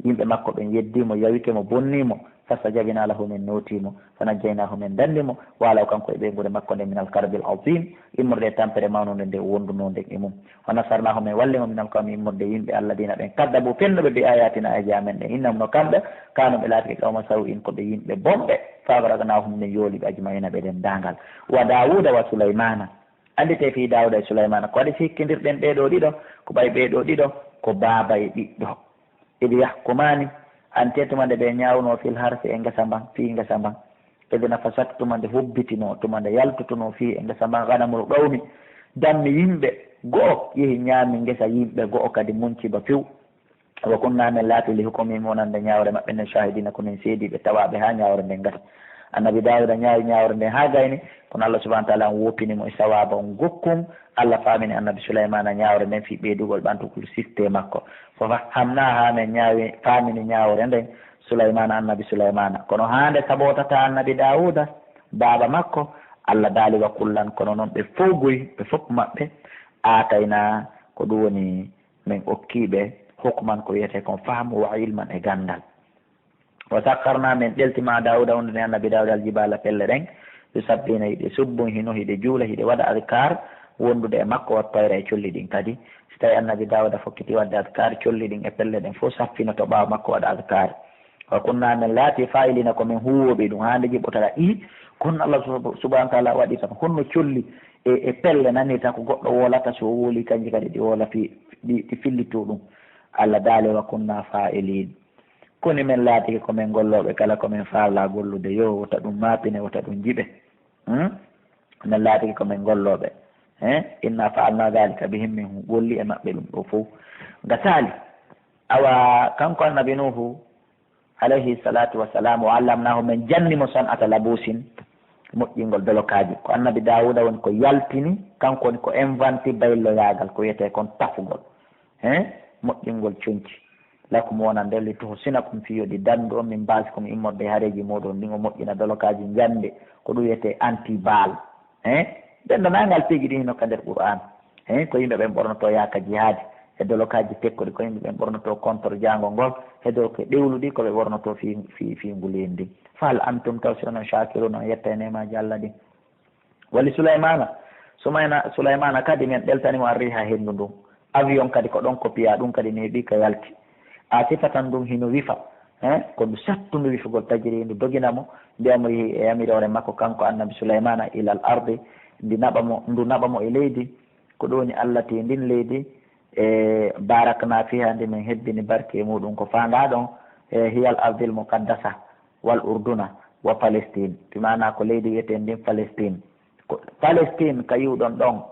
yimɓe makko ɓen yeddii mo, yawike mo, bonnii mo. Fastajabnaa lahu, min nootii mo. Fanajjaynaahu, min danndi mo. Wa ahlahu, kanko e ɓeynguure makko nden, minal karbil aziim, immorde e tampere mawnunde nde o wondunoo nden e mum. Wa nasarnaahu, min walli mo, minal qawmi, immorde e yimɓe, alladiina ɓen, kaddabu, fennuɓe, bi aayaatinaa, aayeeje amen ɗen. Innahum, no kamɓe, kaanu ɓe laatike, qawma saw'in, ko ɓe yimɓe bonɓe. Fa agraqnaahum, min yooli ɓe, ajma'iina, ɓe denndaangal. Wa Daawuuda wa Sulaymaana. Annditee fii Daawuda e Sulaymaana, ko waɗi si hikkindirɗen ɓee ɗoo ɗiɗo, ko ɓay ɓee ɗoo ɗiɗo ko baaba e ɓiɗɗo. Idh yahkumaani, ante tuma nde ɓe ñaawunoo, fil harsi e ngesa mban, fii ngesa mban. Idh nafashat, tuma nde hubbitinoo, tuma nde yaltutunoo, fii e ngesa mban, ghanamul qawmi, dammi yimɓe, go'o yehi ñaami ngesa yimɓe, go'o kadi munci ba few. Wa kunnaa, men laati, li hukmihim, wonande ñaawre maɓɓe nden, shaahidiina, ko men seediiɓe tawaaɓe haa ñaawre nden gasa. Annabi Daawuda ñaawi ñaawre nden haa gayni, kono Allah subhaanahu wa ta'aala on woopini mo e sawaaba on gokkun. Allah faamini Annabi Sulaymaana ñaawre nden fii ɓeydugol ɓantugol siftee makko. Fa fahhamnaahaa, men ñaawi, faamini ñaawre nden Sulaymaana, Annabi Sulaymaana. Kono haa nde sabootata Annabi Daawuda, baaba makko, Allah daali, wa kullan, kono non ɓe fow goy, ɓe fow maɓɓe, aataynaa, ko ɗum woni men okki ɓe, hukman, ko wiyetee kon fahmu, wa ilman, e ganndal. Wa sakharnaa, men ɗelti ma'a Daawuda, wondude e Annabi Daawuda, al jibaala, pelle ɗen, yusabbiina, hiɗe subbun, hino hiɗe juula, hiɗe waɗa adkaar, wondude e makko, wa tayra, e colli ɗin kadi. Si tawii Annabi Daawuda fokkiti waɗde adkaar, colli ɗin e pelle ɗen fow saffinoto ɓaawo makko waɗa adkaar. Wa kunnaa, men laati, faa'iliina, ko men huuwooɓe ɗum, haa nde jiɓɓotoɗaa ɗi, kono Allah sub-, subhaanahu wa ta'aala waɗi tan, honno colli e, e pelle nanirta ko goɗɗo woolata, so o wooli kanji kadi ɗi woola fii, ɗi, ɗi fillito ɗum. Allah daali, wa kunnaa faa'iliin. Koni men laatike ko men gollooɓe, kala ko men faalaa gollude, yo wota ɗum maapine, wota ɗum jiɓe. Hmm? Men laatike ko men gollooɓe. Eh? Innaa fa'alnaa dhaalika bihim, men golli e maɓɓe ɗum ɗoo fow. Gasaali. Awa, kanko Annabi Nuuhu, alayhi salaatu wa salaam, wa allamnaahu, men janni mo san'ata labuusin, moƴƴingol dolokaaji. Ko Annabi Daawuda woni ko yaltini, kanko woni ko inventi baylloyaagal, ko wiyetee kon tafugol. He? Moƴƴingol conci. Lakum wonande, li tuhsinakum, fii yo ɗi danndu on, min ba'sikum, immorde e hareeji mooɗon ɗin, o moƴƴina dolokaaji njamndi, ko ɗum wiyetee anti-balle. Eh, denndaangal piiji ɗin hino ka nder Qur'aan. Eh, ko yimɓe ɓen ɓornotoo yaaka jihaadi, e dolokaaji tekkuɗi, ko yimɓe ɓen ɓornotoo contre jaango ngol, e doloke ɗewluɗi, ko ɓe ɓornotoo fii, fii, fii ngu leydi ndin. Fa hal antum, taw si onon, shaakiruuna, on yettay neemaaji Allah ɗin. Wa li Sulaymaana, Sumayna-, Sulaymaana kadi men ɗeltani mo ar-riiha henndu ndun. Avion kadi ko ɗon ko piyaa, ɗum kadi neeɓi ka yalti. Aasifatan, ndun hino wifa, eh, ko ndu sattundu wifugol, tajri, ndu dogina mo, bi amrihi, e yamiroore makko kanko Annabi Sulaymaana, ilal ardi, ndi naɓa mo, ndu naɓa mo e leydi, ko ɗum woni allati, ndin leydi, e baraknaa fiihaa, ndi men hebbini barke e muuɗum, ko faandaa ɗon, e hiyal ardil muqaddasa, wal urduna, wa Palestine, bi maanaa ko leydi wi'eteen ndin Palestine. Ko Palestine ka yi'uɗon ɗon,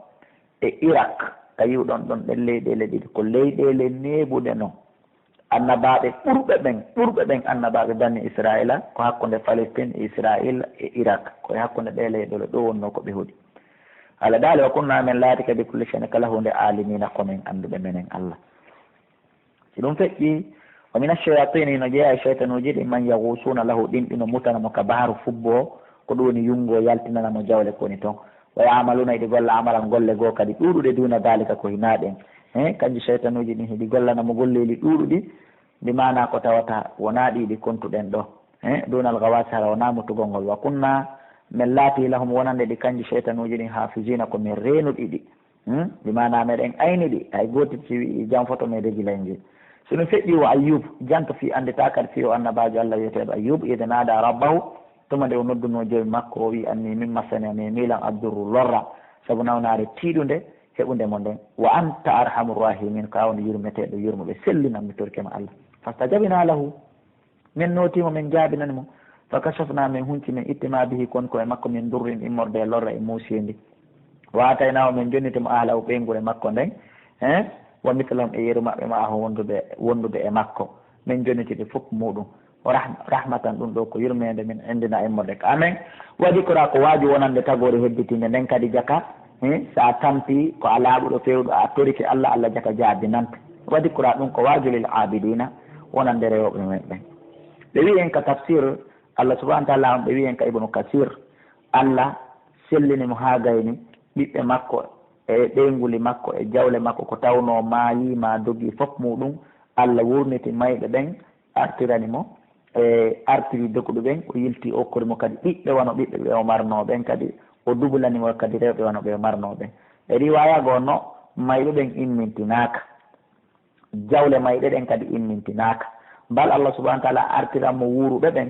e Irak ka yi'uɗon ɗon, ɗen leyɗeele ɗiɗi ko leyɗeele neeɓuɗe non. Annabaaɓe ɓurɓe ɓen, ɓurɓe ɓen annabaaɓe Bani Israa'iila ko hakkunde Palestine e Israa'iila e Irak. Ko e hakkunde ɗee leyɗeele ɗoo wonnoo ko ɓe hoɗi. Allah daali, "Wa kunna, men laati kadi, kulli shay'in, kala huunde, aalimina, ko men annduɓe, menen Allah." Si ɗum feƴƴi, "wa mina shayatini", no jeyaa e shaytanuuji ɗin, "man yaghusuuna lahu", ɗin ɗino mutana mo ka baharu fubbo, ko ɗum woni yungo yaltinana mo jawle ko woni ton. "Wa ya'maluuna", hiɗi golla amalan golle goo kadi ɗuuɗuɗe, "duuna dhalika", ko hinaa ɗen. He, kanji shaytanuuji ɗin hiɗi gollana mo golleeli ɗuuɗuɗi, bi maana ko tawata wonaa ɗi ɗi kontuɗen ɗo. He, duunal ghawaasi, hara wonaa mutugol ngol. "Wa kunna", men laati, "lahum", wonande ɗi kanji shaytanuuji ɗin, "haafiziina", ko men reenuɗi ɗi. Hmm? Bi maana meɗen ayni ɗi, hay gootel si wi'i jam foto men regi laynge. Si ɗum feƴƴi, "wa Ayyub", janto fii annditaa kadi fii o annabaajo Allah wi'eteeɗo Ayyub, "idh nada rabbahu", tuma nde o noddunoo joomi makko, o wi'i, "anni, min massani, mi miilan, addurru, lorra, sabu nawnaare tiiɗunde heɓunde mo nden. Wa anta arhamur rahimin", ko a woni yurmeteeɗo yurmuɓe, sellinan mi, torike ma Allah. Fastajabna lahu, men nootii mo, men jaabinani mo. Fa kashafna, men hunci, men itti, ma bihi, kon ko e makko, min durrin, immorde e lorra e muuseendi. Wa ataynaahu, men jonniti mo, ahlahu, ɓeynguure makko nden, eh, wa mithlahum, e yeru maɓɓe, ma'ahum, wondude, wondude e makko. Men jonniti ɓe fof muɗum. O rah-, rahmatan, ɗum ɗo ko yurmeende min indina immorde ka amen. Wa dhikra, ko waaju wonande tagoore hebbitiinde nden kadi jaka, eh, so a tampi ko a laaɓuɗo feewɗo, a torike Allah, Allah jaka jaabinanta. Wa dhikra, ɗum ko waaju lil aabidina, wonande rewooɓe men ɓen. Ɓe wi'i en ka tafsir, Allah subhanahu wa ta'ala on, ɓe wi'i en ka Ibnu Kasir, Allah sellini mo haa gayni ɓiɓɓe makko e ɓeynguuli makko e jawle makko, ko tawnoo maayii maa dogii fof muɗum, Allah wurniti mayɓe ɓen, artirani mo, e artiri dogɗuɓe ɓen, o yilti, o okkori mo kadi ɓiɓɓe wano ɓiɓɓe ɓe o marnoo ɓen, kadi o dubulani mo kadi rewɓe wano ɓe o marnoo ɓen. E riwaaya goo no, mayɓe ɓen immintinaaka, jawle mayɓe ɗen kadi immintinaaka. Bal Allah subhanahu wa ta'ala artiran mo wuuruɓe ɓen,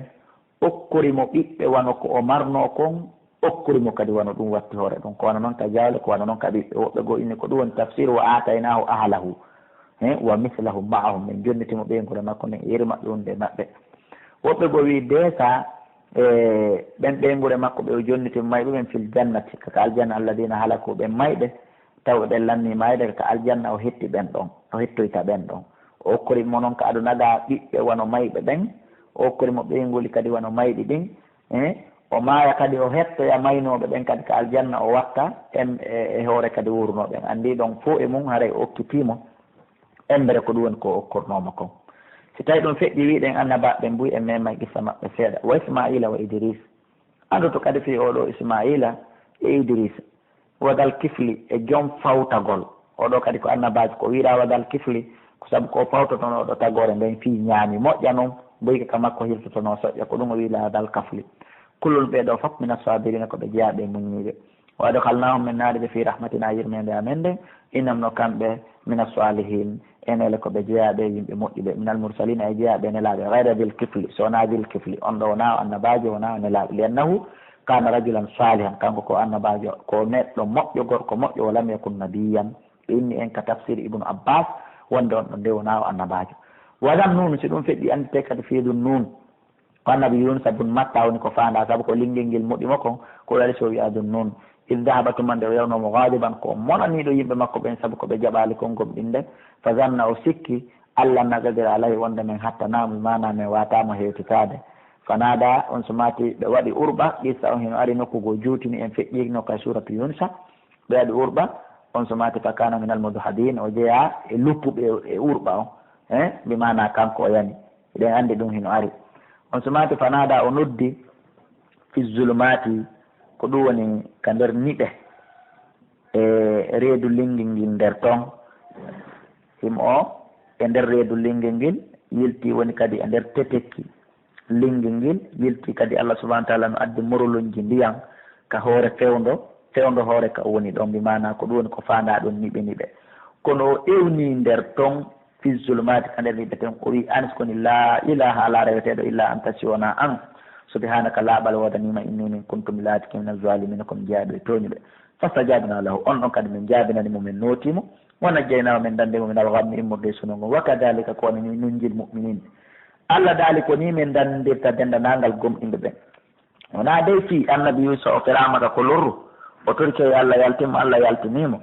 okkori mo ɓiɓɓe wano ko o marnoo kon, okkori mo kadi wano ɗum watti hoore ɗum. Ko wano non ka jawle, ko wano non ka ɓiɓɓe. Woɓɓe goo inni ko ɗum woni tafsir "wa aataynaahu ahlahu", he, "wa mithlahum ma'ahum", min jonniti mo ɓeynguure makko nden e yeru maɓɓe wonde e maɓɓe. Woɓɓe goo wi'i deesa, e, ɓen ɓeynguure makko ɓe o jonniti mo mayɓe ɓen fil jannati, ka, ka aljanna, alladina halaku, ɓen mayɓe, taw ɓen lannii maayde ka aljanna, o hetti ɓen ɗon, o hettoyta ɓen ɗon. O okkori mo non ka aduna ga ɓiɓɓe wano mayɓe ɓen, o okkori mo ɓeynguuli kadi wano mayɗi ɗin, eh, o maaya kadi, o hettoya maynooɓe ɓen kadi ka aljanna, o watta em-, e, e hoore kadi wuurnooɓe ɓen. Anndi ɗon fow e mum haray o okkitii mo embere ko ɗum woni ko o okkornoo mo kon. Si tawi ɗum feƴƴi, wi'ɗen annabaaɓe ɓen buy en meemay qissa maɓɓe seeɗa. Wa Ismaa'iila wa Idriis. Anndoto kadi fii oo ɗoo Ismaa'iila e Idriisa. Wa dhal kifli, e jom fawtagol. Oo ɗoo kadi ko annabaajo, ko wi'raa wa dhal kifli, ko sabu ko o fawtotonoo ɗoo tagoore nden fii ñaami moƴƴa non, boyka ka makko hirtotonoo soƴƴa, ko ɗum o wi'raa dhal kafli. Kullun ɓee ɗoo fof mina saabiriina, ko ɓe jeyaaɓe e muññiiɓe. Wa adkhalnaahum, min naadi ɓe fii rahmatinaa, yurmeende amen nden, innahum, no kamɓe, mina saalihiin, enele ko ɓe jeyaaɓe e yimɓe moƴƴuɓe, minal mursaliina, e jeyaaɓe e nelaaɓe, ghayra dhil kifli, so wonaa dhil kifli, on ɗoo wonaa o annabaajo, wonaa o nelaaɗo, li annahu kaana rajulan saalihan, kanko ko annabaajo, ko neɗɗo moƴƴo, gorko moƴƴo, wa lam yakun nabiyyan. Ɓe inni en ka tafsir Ibnu Abbaas, wonde on ɗon nde wonaa o annabaajo. Wa dhan nuun, si ɗum feƴƴi, annditee kadi fii dhun nuun. Ko annabi Yuunusa bun Matta woni ko faandaa, sabu ko linngel ngel moɗi mo kon, ko waɗi so wi'aa dhun nuun. Iz dhahaba, tuma nde o yawnoo, mughaadiban, ko o monaniiɗo yimɓe makko ɓen, sabu ko ɓe jaɓaali kon gomɗinde. Fa zanna, o sikki, allan naqdira alayhi, wonde men hattanaa mo, maanaa men waawataa mo hewtitaade. Fa naadaa, on sumaati ɓe waɗi urɓa, qissa on hino ari nokku goo juutini, en feƴƴiino ka suuratu Yuunusa. Ɓe waɗi urɓa, on sumaati, fa kaana minal mudhhabiin, o jeyaa e luppuɓe e urɓa on. Eh, bi maanaa kanko o yani. Eɗen anndi ɗum hino ari. On sumaati, fa naadaa, o noddi, fi zulumaati, ko ɗum woni ka nder niɓe, e reedu linngel ngel nder ton. Himo o e nder reedu linngel ngel, yilti woni kadi e nder tetekki linngel ngel, yilti kadi Allah subhanahu wa ta'ala no addi morolonji ndiyan ka hoore fewndo, fewndo hoore ka o woni ɗon, bi maanaa ko ɗum woni ko faandaa ɗon niɓe niɓe. Kono o ewnii nder ton, fi zulumaati, ka nder niɓe ton, o wi'i, an, ko ni, laa ilaaha, alaa reweteeɗo, illaa anta, si wonaa an. Subhaanaka, laaɓal woodanii ma, innii, min, kuntu, mi laatike, mina zaalimiina, ko mi jeyaaɗo e tooñuɓe. Fastajabnaa lahu, on ɗon kadi min jaabinani mo, min nootii mo. Wa najjaynaahu, min danndi mo, minal ghammi, immorde e suno ngon. Wa kadhaalika, ko wano nii, nunjil mu'miniin. Allah daali, ko nii min danndirta denndaangal gomɗinɓe ɓen. Wonaa dey fii annabi Yuunusa, o feraama ka ko lorru, o torike yo Allah yaltin mo, Allah yaltinii mo.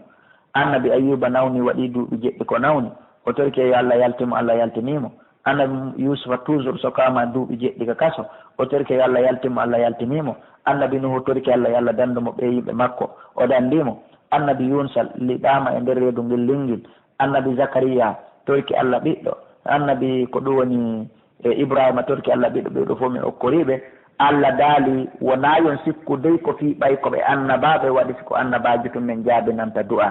Annabi Ayyuuba nawni, waɗii duuɓi jeɗɗi ko nawni, o torike yo Allah yaltin mo, Allah yaltinii mo. Annabi Yuusufa toujours so kama duuɓi jeɗɗi ka kaso, o torike yo Allah yaltin mo, Allah yaltinii mo. Annabi Nuuhu torike Allah, yo Allah danndu mo ɓee yimɓe makko, o danndii mo. Annabi Yuunusa liɓaama e nder reedu ngel linngil. Annabi Zakariya torike Allah ɓiɗɗo. Annabi ko ɗum woni e Ibrahima torike Allah ɓiɗɗo, ɓee ɗoo fof mi okkorii ɓe. Allah daali wonaa yon sikku dey ko fii ɓay ko ɓe annabaaɓe waɗi, si ko annabaajo tun men jaabinanta du'a.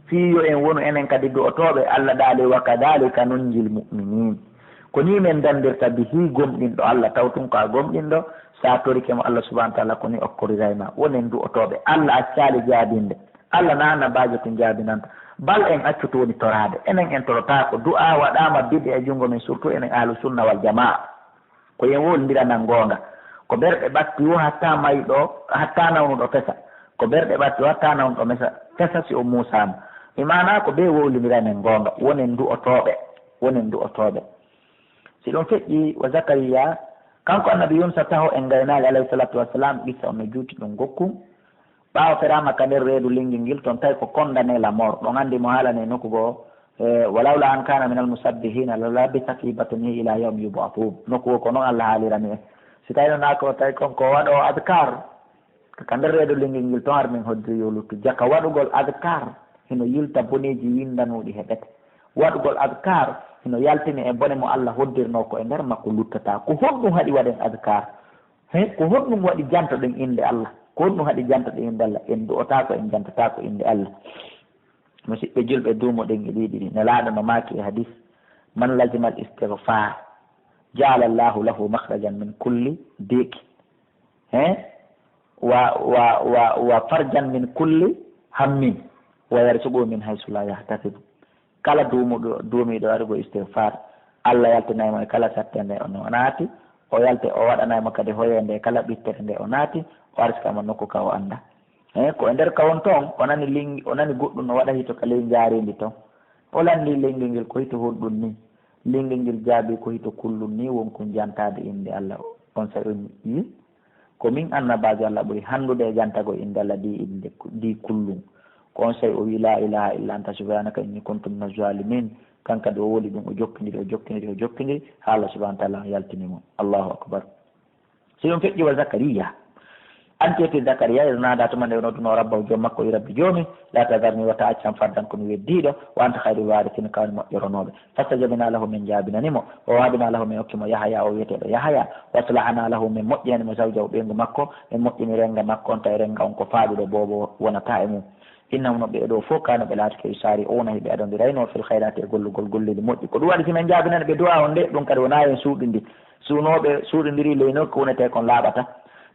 Fii yo en wonu enen kadi du'otooɓe, Allah daali, "Wa kadhalika nunjil mu'minin." Ko nii men danndirta bihi gomɗinɗo Allah, taw tun ko a gomɗinɗo, sa torike mo Allah subhanahu wa ta'ala, ko nii okkorirayma. Wonen du'otooɓe, Allah accaali jaabinde. Allah na annabaajo tun jaabinanta. Bal en accu tun woni toraade. Enen en torotaako. Du'a waɗaama bid'a e junngo men, surtout enen ahlu sunna wal jamaa. Ko yen wowlindira nan goonga. Ko ɓerɗe ɓatti wo hatta mayɗo, hatta nawnuɗo fesa. Ko ɓerɗe ɓatti wo hatta nawnuɗo mesa, fesa si o muusaama. Mi maanaa ko ɓe wowlindira nen goonga. Wonen du'otooɓe. Wonen du'otooɓe. Si ɗum feƴƴi wa Zakariya, kanko annabi Yunusa taho en ngaynaali alayhi salatu wassalam, qissa on no juuti ɗum gokku. Ɓaawo feraama ka nder reedu linngil ngil, ton tawi ko condamné la mort. Ɗon anndi mo haalani e nokku goo, e, "Walawla an kana minal musabbihina la labisa fi batnihi ila yawmi yub'athun." Nokku goo ko noon Allah haalirani en. Si tawi noon ko tawi kon ko waɗoowo adkar, ka nder reedu linngil ngil, ton har min hoddiri yo luttu. Jaka waɗugol adkar, hino yilta boneeji winndanuuɗi heɓete. Waɗugol adkar, hino yaltini e bone mo Allah hoddirnoo ko e nder makko luttata. Ko honɗum haɗi waɗen adkar? He, ko honɗum waɗi jantoɗen innde Allah? Ko honɗum haɗi jantoɗen innde Allah? En du'otaako, en jantotaako innde Allah. Musidɓe julɓe, duumoɗen e ɗii ɗiɗi. Nelaaɗo no maaki e hadis, "Man lazimal istighfar, ja'ala Allahu lahu makhrajan min kulli diq." He? "Wa, wa, wa, wa farjan min kulli hammin, wa yarzuqhu min haythu la yahtasib." Kala duumuɗo, duumiiɗo waɗugo istighfar, Allah yaltinay mo e kala sattende o naati, o yalte, o waɗanay mo kadi hoyeende e kala ɓittere nde o naati, o arsika mo nokku ka o annda. He, ko e nder ka won toon, o nani lingi, o nani goɗɗum no waɗa hito ka ley njaareendi toon. O lanndii lingi ngel ko hito honɗum ni? Lingi ngel jaabii ko hito kullum ni, wonkun jantaade innde Allah. On saa'i o yi, Ko min annabaajo Allah ɓuri hanndude e jantagol innde Allah ndi, innde ndi kullum. Ko on saa'i o wi'i, "La ilaha illa anta subhanaka inni kuntu minaz zalimin." Kan kadi o woli ɗum, o jokkindiri, o jokkindiri, o jokkindiri, haa Allah subhanahu wa ta'ala on yaltini mo. Allahu akbar. Si ɗum feƴƴi wa Zakariya. An teti Zakariya, iza nada, tuma nde o nodduno rabbahu, joom makko, wi, "Rabbi, joomi, la tazarni, wata accan, fardan, ko mi weddiiɗo, wa anta khayrul warithin, ka woni moƴƴoronooɓe." Fastajabna lahu, min jaabinani mo. Wa wahabna lahu, min okki mo Yahaya, o wiyeteeɗo Yahaya. Wa aslahna lahu, min moƴƴinani mo zawjahu, ɓeyngu makko, min moƴƴini rennga makko on, tawi rennga on ko faaɗuɗo, boobo wonata e mum. Innahum, no ɓee ɗoo fof, kaanu, ɓe laatike, yusari'una, hiɓe adondirayno, fil khayrati, e gollugol golleeli moƴƴi. Ko ɗum waɗi si min jaabinani ɓe du'a on de, ɗum kadi wonaa en suuɗindi. Suunooɓe suuɗindiri ley nokku wonetee kon laaɓata.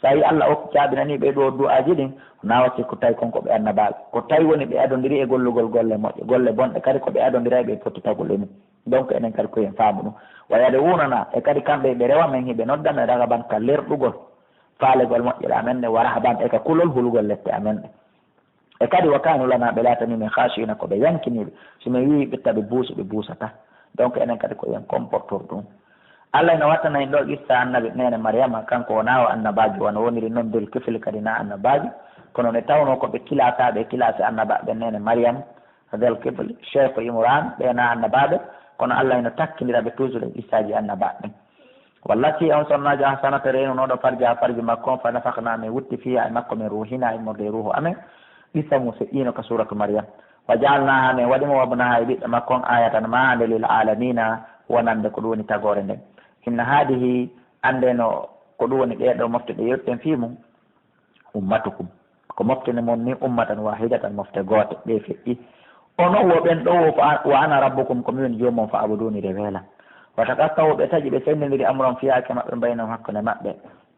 So a yii Allah okki jaabinanii ɓee ɗoo du'aaji ɗin, wonaa watti ko tawi kon ko ɓe annabaaɓe. Ko tawi woni ɓe adondiri e gollugol golle moƴƴe, golle bonɗe kadi ko ɓe adondiray ɓe pottitagol e mum. Donc, enen kadi ko en faamu ɗum. Wa yad'unana, e kadi kamɓe ɓe rewa men, hiɓe nodda men ragaban ka lerɗugol faalegol moƴƴere amen nde, wa rahaban, e ka kulol hulugol lette amen ɗe. E kadi, wa kanu lana, ɓe laatanii men, khashi'ina, ko ɓe yankiniiɓe. So min wi'i ɓe taɓe buusu, ɓe buusata. Donc, enen kadi ko en comportor ɗum. Allah ina wattana en ɗo qissa annabi neene Maryama, kanko wonaa o annabaajo, wano woniri noon Dul Kifli kadi na annabaajo, kono ne tawnoo ko ɓe kilaasaaɓe e kilaasi annabaaɓe neene Maryam, Dul Kifli, Cheikh Imran, ɓe na annabaaɓe, kono Allah ina takkindira ɓe toujours e qissaaji annabaaɓe ɓen. Wallati, on sonnaajo, ahsanat, reenunooɗo, farjaha, farji makko on, fa nafakhna, min wutti, fiha, e makko, min ruhina, immorde e ruuhu amen. Qissa mum feƴƴiino ka suuratu Maryam. Wa ja'alnaha, min waɗi mo, wabnaha, e ɓiɗɗo makko on, ayatan, maande, lil alamina, wonande ko ɗum woni tagoore nden. Inna hadihi, annde no ko ɗum woni ɗee ɗoo mofte ɗe yewtuɗen fii mum, ummatukum, ko mofte mon ni, ummatan wahidatan, mofte goote, ɓe feƴƴi. Onon wo ɓen ɗoo wo fa, wa ana rabbukum, ko mi woni joomum on, fa abuduni, rewe lan. Wa taqatta'u, ɓe taƴi, ɓe senndindiri, amrahum, fiyaake maɓɓe, baynahum, hakkunde maɓɓe,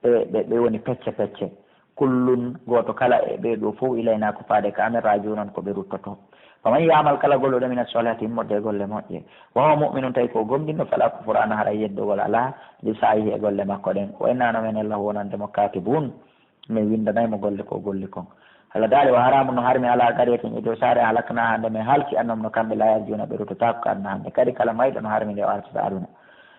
ɓe, ɓe, ɓe woni pecce pecce. Kullun, gooto kala e ɓee ɗoo fow, ilayna, ko faade ka amen, raji'un, ko ɓe ruttoto. Faman ya'mal, kala golluɗo, mina solihati, immorde e golle moƴƴe, wa huwa mu'minun, tawi ko o gomɗinɗo, fala kufrana, haray yeddogol alaa, li sa'yihi, e golle makko ɗen. Wa inna, no menen, lahu, wonande mo, katibun, min winndanay mo golle ko o golli kon. Allah daali, wa haramun, no harmi, ala qaryatin, e dow saare, ahlaknaha, nde min halki, annahum, no kamɓe, la yarji'una, ɓe ruttotaako ka aduna hannde. Kadi kala mayɗo no harmi nde o artata aduna.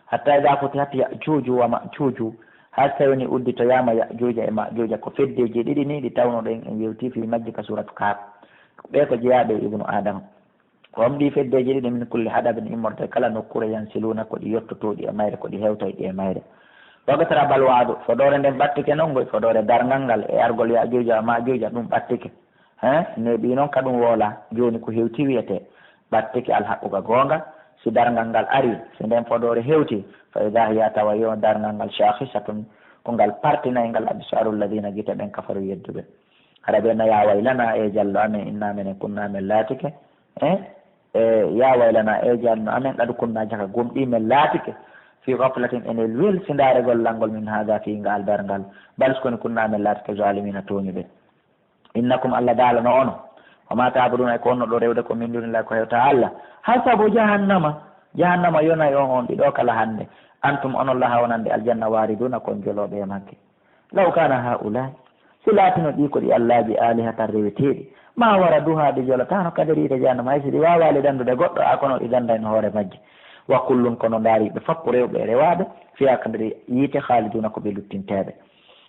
Hatta idha futihat Ya'juju wa Ma'juju, har sey woni udditoyaama Ya'juuja e Ma'juuja, ko feddeeji ɗiɗi ni ɗi tawno ɗen en yewti fii majji ka suuratu Kahf. Ɓe ko jeyaaɓe e Ibnu Aadama. Ko omɗii feddeeji ɗiɗi, min kulli haɗabin, immorde kala nokkuure, yansiluuna, ko ɗi yottotooɗi e mayre, ko ɗi hewtoyɗi e mayre. Waqtarabal wa'du, fodoore nden ɓattike non, ngoy fodoore darngal ngal e argol Yaajuuja e Maajuuja, ɗum ɓattike. He, neeɓii non ka ɗum woola, jooni ko hewti wiyetee, ɓattike alhaqqu ka goonga, si darngal ngal arii, si nden fodoore hewtii, fa idaa hiya, tawa yo darngal ngal, shaakhisatun, ko ngal partinay ngal, absaaru lladiina, gite ɓen, kafaru, yedduɓe. Hara ɓe na, yaa waylanaa, e jallo amen, innaa menen kunnaa men laatike, e, e, yaa waylanaa, e jallo amen, qad kunnaa, jaka gomɗii men laatike, fii ghaflatin, enen welsindaare gollal ngol, min haadaa, fii ngaal darngal, bal, si ko ni, kunnaa men laatike, zaalimiina, tooñuɓe. Innakum, Allah daala no onon, wa maa ta'buduuna, e ko wonno ɗo rewde ko min duuni Llaahi, ko hewtaa Allah, hasabu jahannama, jahannama yonay on, on ɗiɗo kala hannde, antum, onon, lahaa, wonande aljanna, waariduuna, ko on jolooɓe e magge. Law kaana haa'ulaa'i, si laatino ɗii ko ɗi allaaji, aalihatan, reweteeɗi, maa waraduuhaa, ɗi jolataano, kadari, yiite jahannama, hay si ɗi waawaali dandude goɗɗo, a kono ɗi dandayno hoore majji. Wa kullun, kono ndaarii ɓe fop, rewɓe e rewaaɓe, fiihaa, ka nder yiite, khaaliduuna, ko ɓe luttinteeɓe.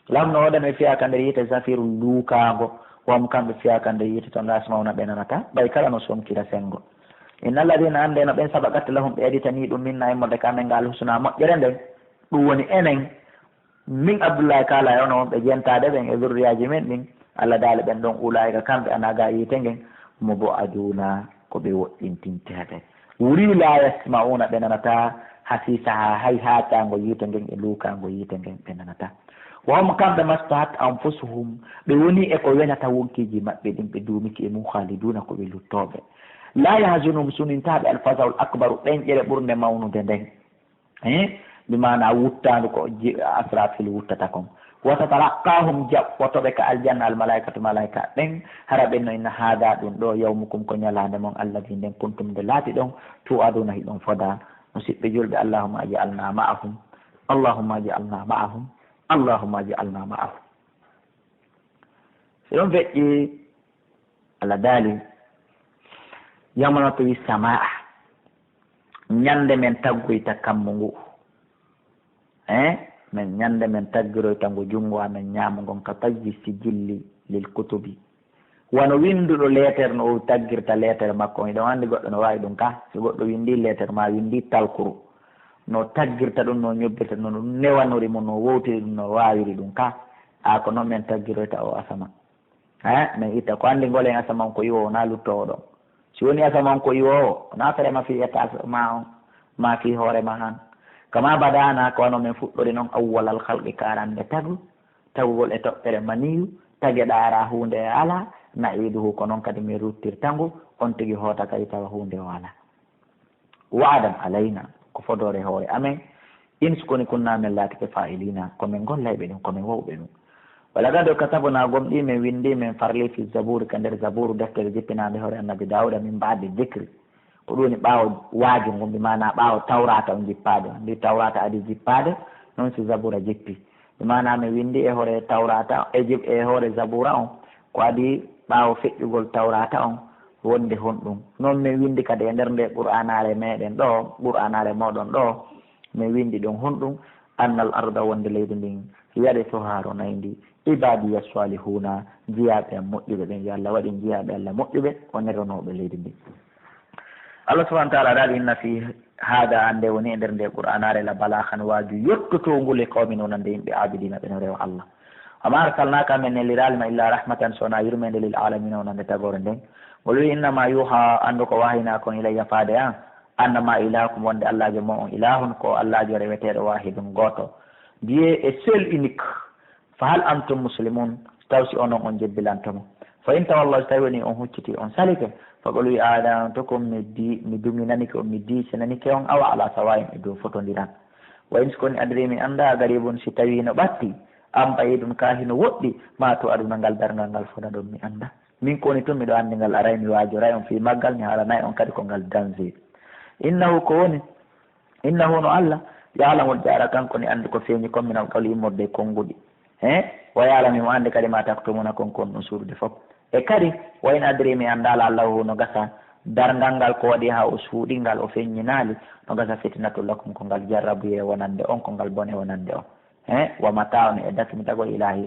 Laamɗo o waɗani ɓe fiihaa ka nder yiite zafiirun luukaango, wa hum kamɓe fiihaa ka nder yiite ton laa yasma'uuna ɓe nanataa, ɓay kala no sonkira senngo. Inna lladiina annde no ɓen sabaqat lahum ɓe aditanii ɗum minnaa immorde ka amen ngal husnaa moƴƴere nden, ɗum woni enen, min Abdullaahi kaalaa e onon wonɓe jentaade ɓen e zurriyaaji men ɗin, Allah daali ɓen ɗon ulaa'ika kamɓe anaa ga yiite ngen, mubu'aduuna ko ɓe woɗɗintinteeɓe. Wuri laa yasma'uuna ɓe nanataa hasiisahaa hay haacaango yiite ngen e luukaango yiite ngen ɓe nanataa. Wa hum kamɓe mastahat anfusuhum ɓe woni e ko weñata wonkiiji maɓɓe ɗin ɓe duumiki e mum khaaliduuna ko ɓe luttooɓe. Laa yahzunuhum sunintaaɓe alfaza'ul akbaru ɓeynƴere ɓurnde mawnude nden. Eh, bi maana wuttaandu ko ji-, Asrafil wuttata kon. Wa tatalaqaahum jaɓɓotoɓe ka aljanna almalaa'ikatu malaa'ika ɓen hara ɓen no inna haadaa ɗum ɗo yawmukum ko ñalaande mon alladii nden kuntum nde laati ɗon tu'aduuna hiɗon fodaa. Musiɓɓe julɓe, Allahumma aj'alna ma'ahum. Allahumma aj'alna ma'ahum. Allahumma aj'alna ma'ahum. Si ɗum feƴƴi, Allah daali, yawma natwi samaa, ñande men taggoyta kammu ngu. Eh, men ñande men taggiroyta ngu junngo amen ñaamo ngon ka tayyi sijilli lil kutubi. Wano winnduɗo leeter no o taggirta leeter makko on. Hiɗon anndi goɗɗo no waawi ɗum ka? Si goɗɗo winndii leeter maa winndii talkuru, no taggirta ɗum, no ñobbirta ɗum, no ɗum newanori mo, no wowtiri ɗum, no waawiri ɗum ka? A ko non men taggiroyta o asama. Eh, men itta ko anndi ngol en asaman ko iwoowo, na luttoowo ɗon. Si woni asaman ko iwoowo, na ferema fii etta asama on, ma fii hoore ma han. Kama bada'ana, ko wano men fuɗɗori non, awwalal khalqi, ka arande tagu, tagugol e toɓɓere maniyu, tage ɗaara huunde e alaa, na'iduhu, ko non kadi men ruttirta ngu, on tigi hoota kadi tawa huunde o alaa. Wa'adan alayna, ko fodoore hoore amen, in si koni kunna men laatike fa'ilina, ko men gollayɓe ɗum, ko men wawɓe ɗum. Walaqad katabna, gomɗii men winndii, men farlii, fi Zabuuri, ka nder Zabuuru, deftere jippinaande hoore Annabi Daawuda, min ba'di dikri, ko ɗum woni ɓaawo waaju ngun, bi maana ɓaawo Tawraata on jippaade on. Ndi Tawraata adii jippaade, non si Zabuura jippi. Bi maana men winndi e hoore Tawraata, e jip-, e hoore Zabuura on, ko adii ɓaawo feƴƴugol Tawraata on, wonde honɗum. Non men winndi kadi e nder nde Qur'aanaare meɗen ɗo, Qur'aanaare moɗon ɗo, men winndi ɗum honɗum, annal arda, wonde leydi ndin, yarithuhaa, ronay ndi, ibaadiya swalihuuna, jiyaaɓe am moƴƴuɓe ɓen. Yo Allah waɗin jiyaaɓe Allah moƴƴuɓe, wonde ronooɓe leydi ndin. Allah subhanahu wa ta'ala daali, inna fi hada, ande woni e nder nde Qur'aanaare, la balaagan, waaju yottotoongu, li qawmin, wonande yimɓe, aabidiina, ɓe no rewa Allah. Wa ma arsalnaaka, men neliraali ma, illa rahmatan, so wonaa yurmeende, lil aalamiina, wonande tagoore nden. Ngol wi, innama yuuha, anndu ko wahayinaa kon ilayya, faade an, annama ilahukum, wonde Allaajo mon on, ilahun, ko Allaajo reweteeɗo, waahidun, gooto. Dieu est seul, unique. Fa hal antum muslimun, taw si onon on jebbilanto mo. Fa in tawallaw, si tawi woni on hucciti, on salike, fa qulu, wi, aadantukum, mi di-, mi duŋinanike on, mi diisinanike on, awa ala sawa'in, e dow fotondiral. Wa in, si koni, adri, mi annda, a qaribun, si tawi no ɓatti, am ba'idun, ka hino woɗɗi, ma tu'aduna, ngal darngal ngal fona ɗon, mi annda. Min ko woni tun, miɗo anndi ngal, aray mi waajoray on fii maggal, mi haalanay on kadi ko ngal danger. Innahu, ko woni, innahu, no Allah, ya'lamul jahra, kanko ne anndi ko feeñi kon, minal qawli, immorde e konnguɗi. He? Wa ya'lamu, himo anndi kadi, ma taktumuna, kon ko on ɗum suuɗude fof. E kadi, wa in adri, mi anndaa, la'allahu, no gasa, darngal ngal ko waɗi haa o suuɗi ngal, o feññinaali, no gasa, fitnatun lakum, ko ngal jarrabuyee wonande on, ko ngal bone wonande on. He? Wa mataa'un, e dakmitagol, ilaa hiin,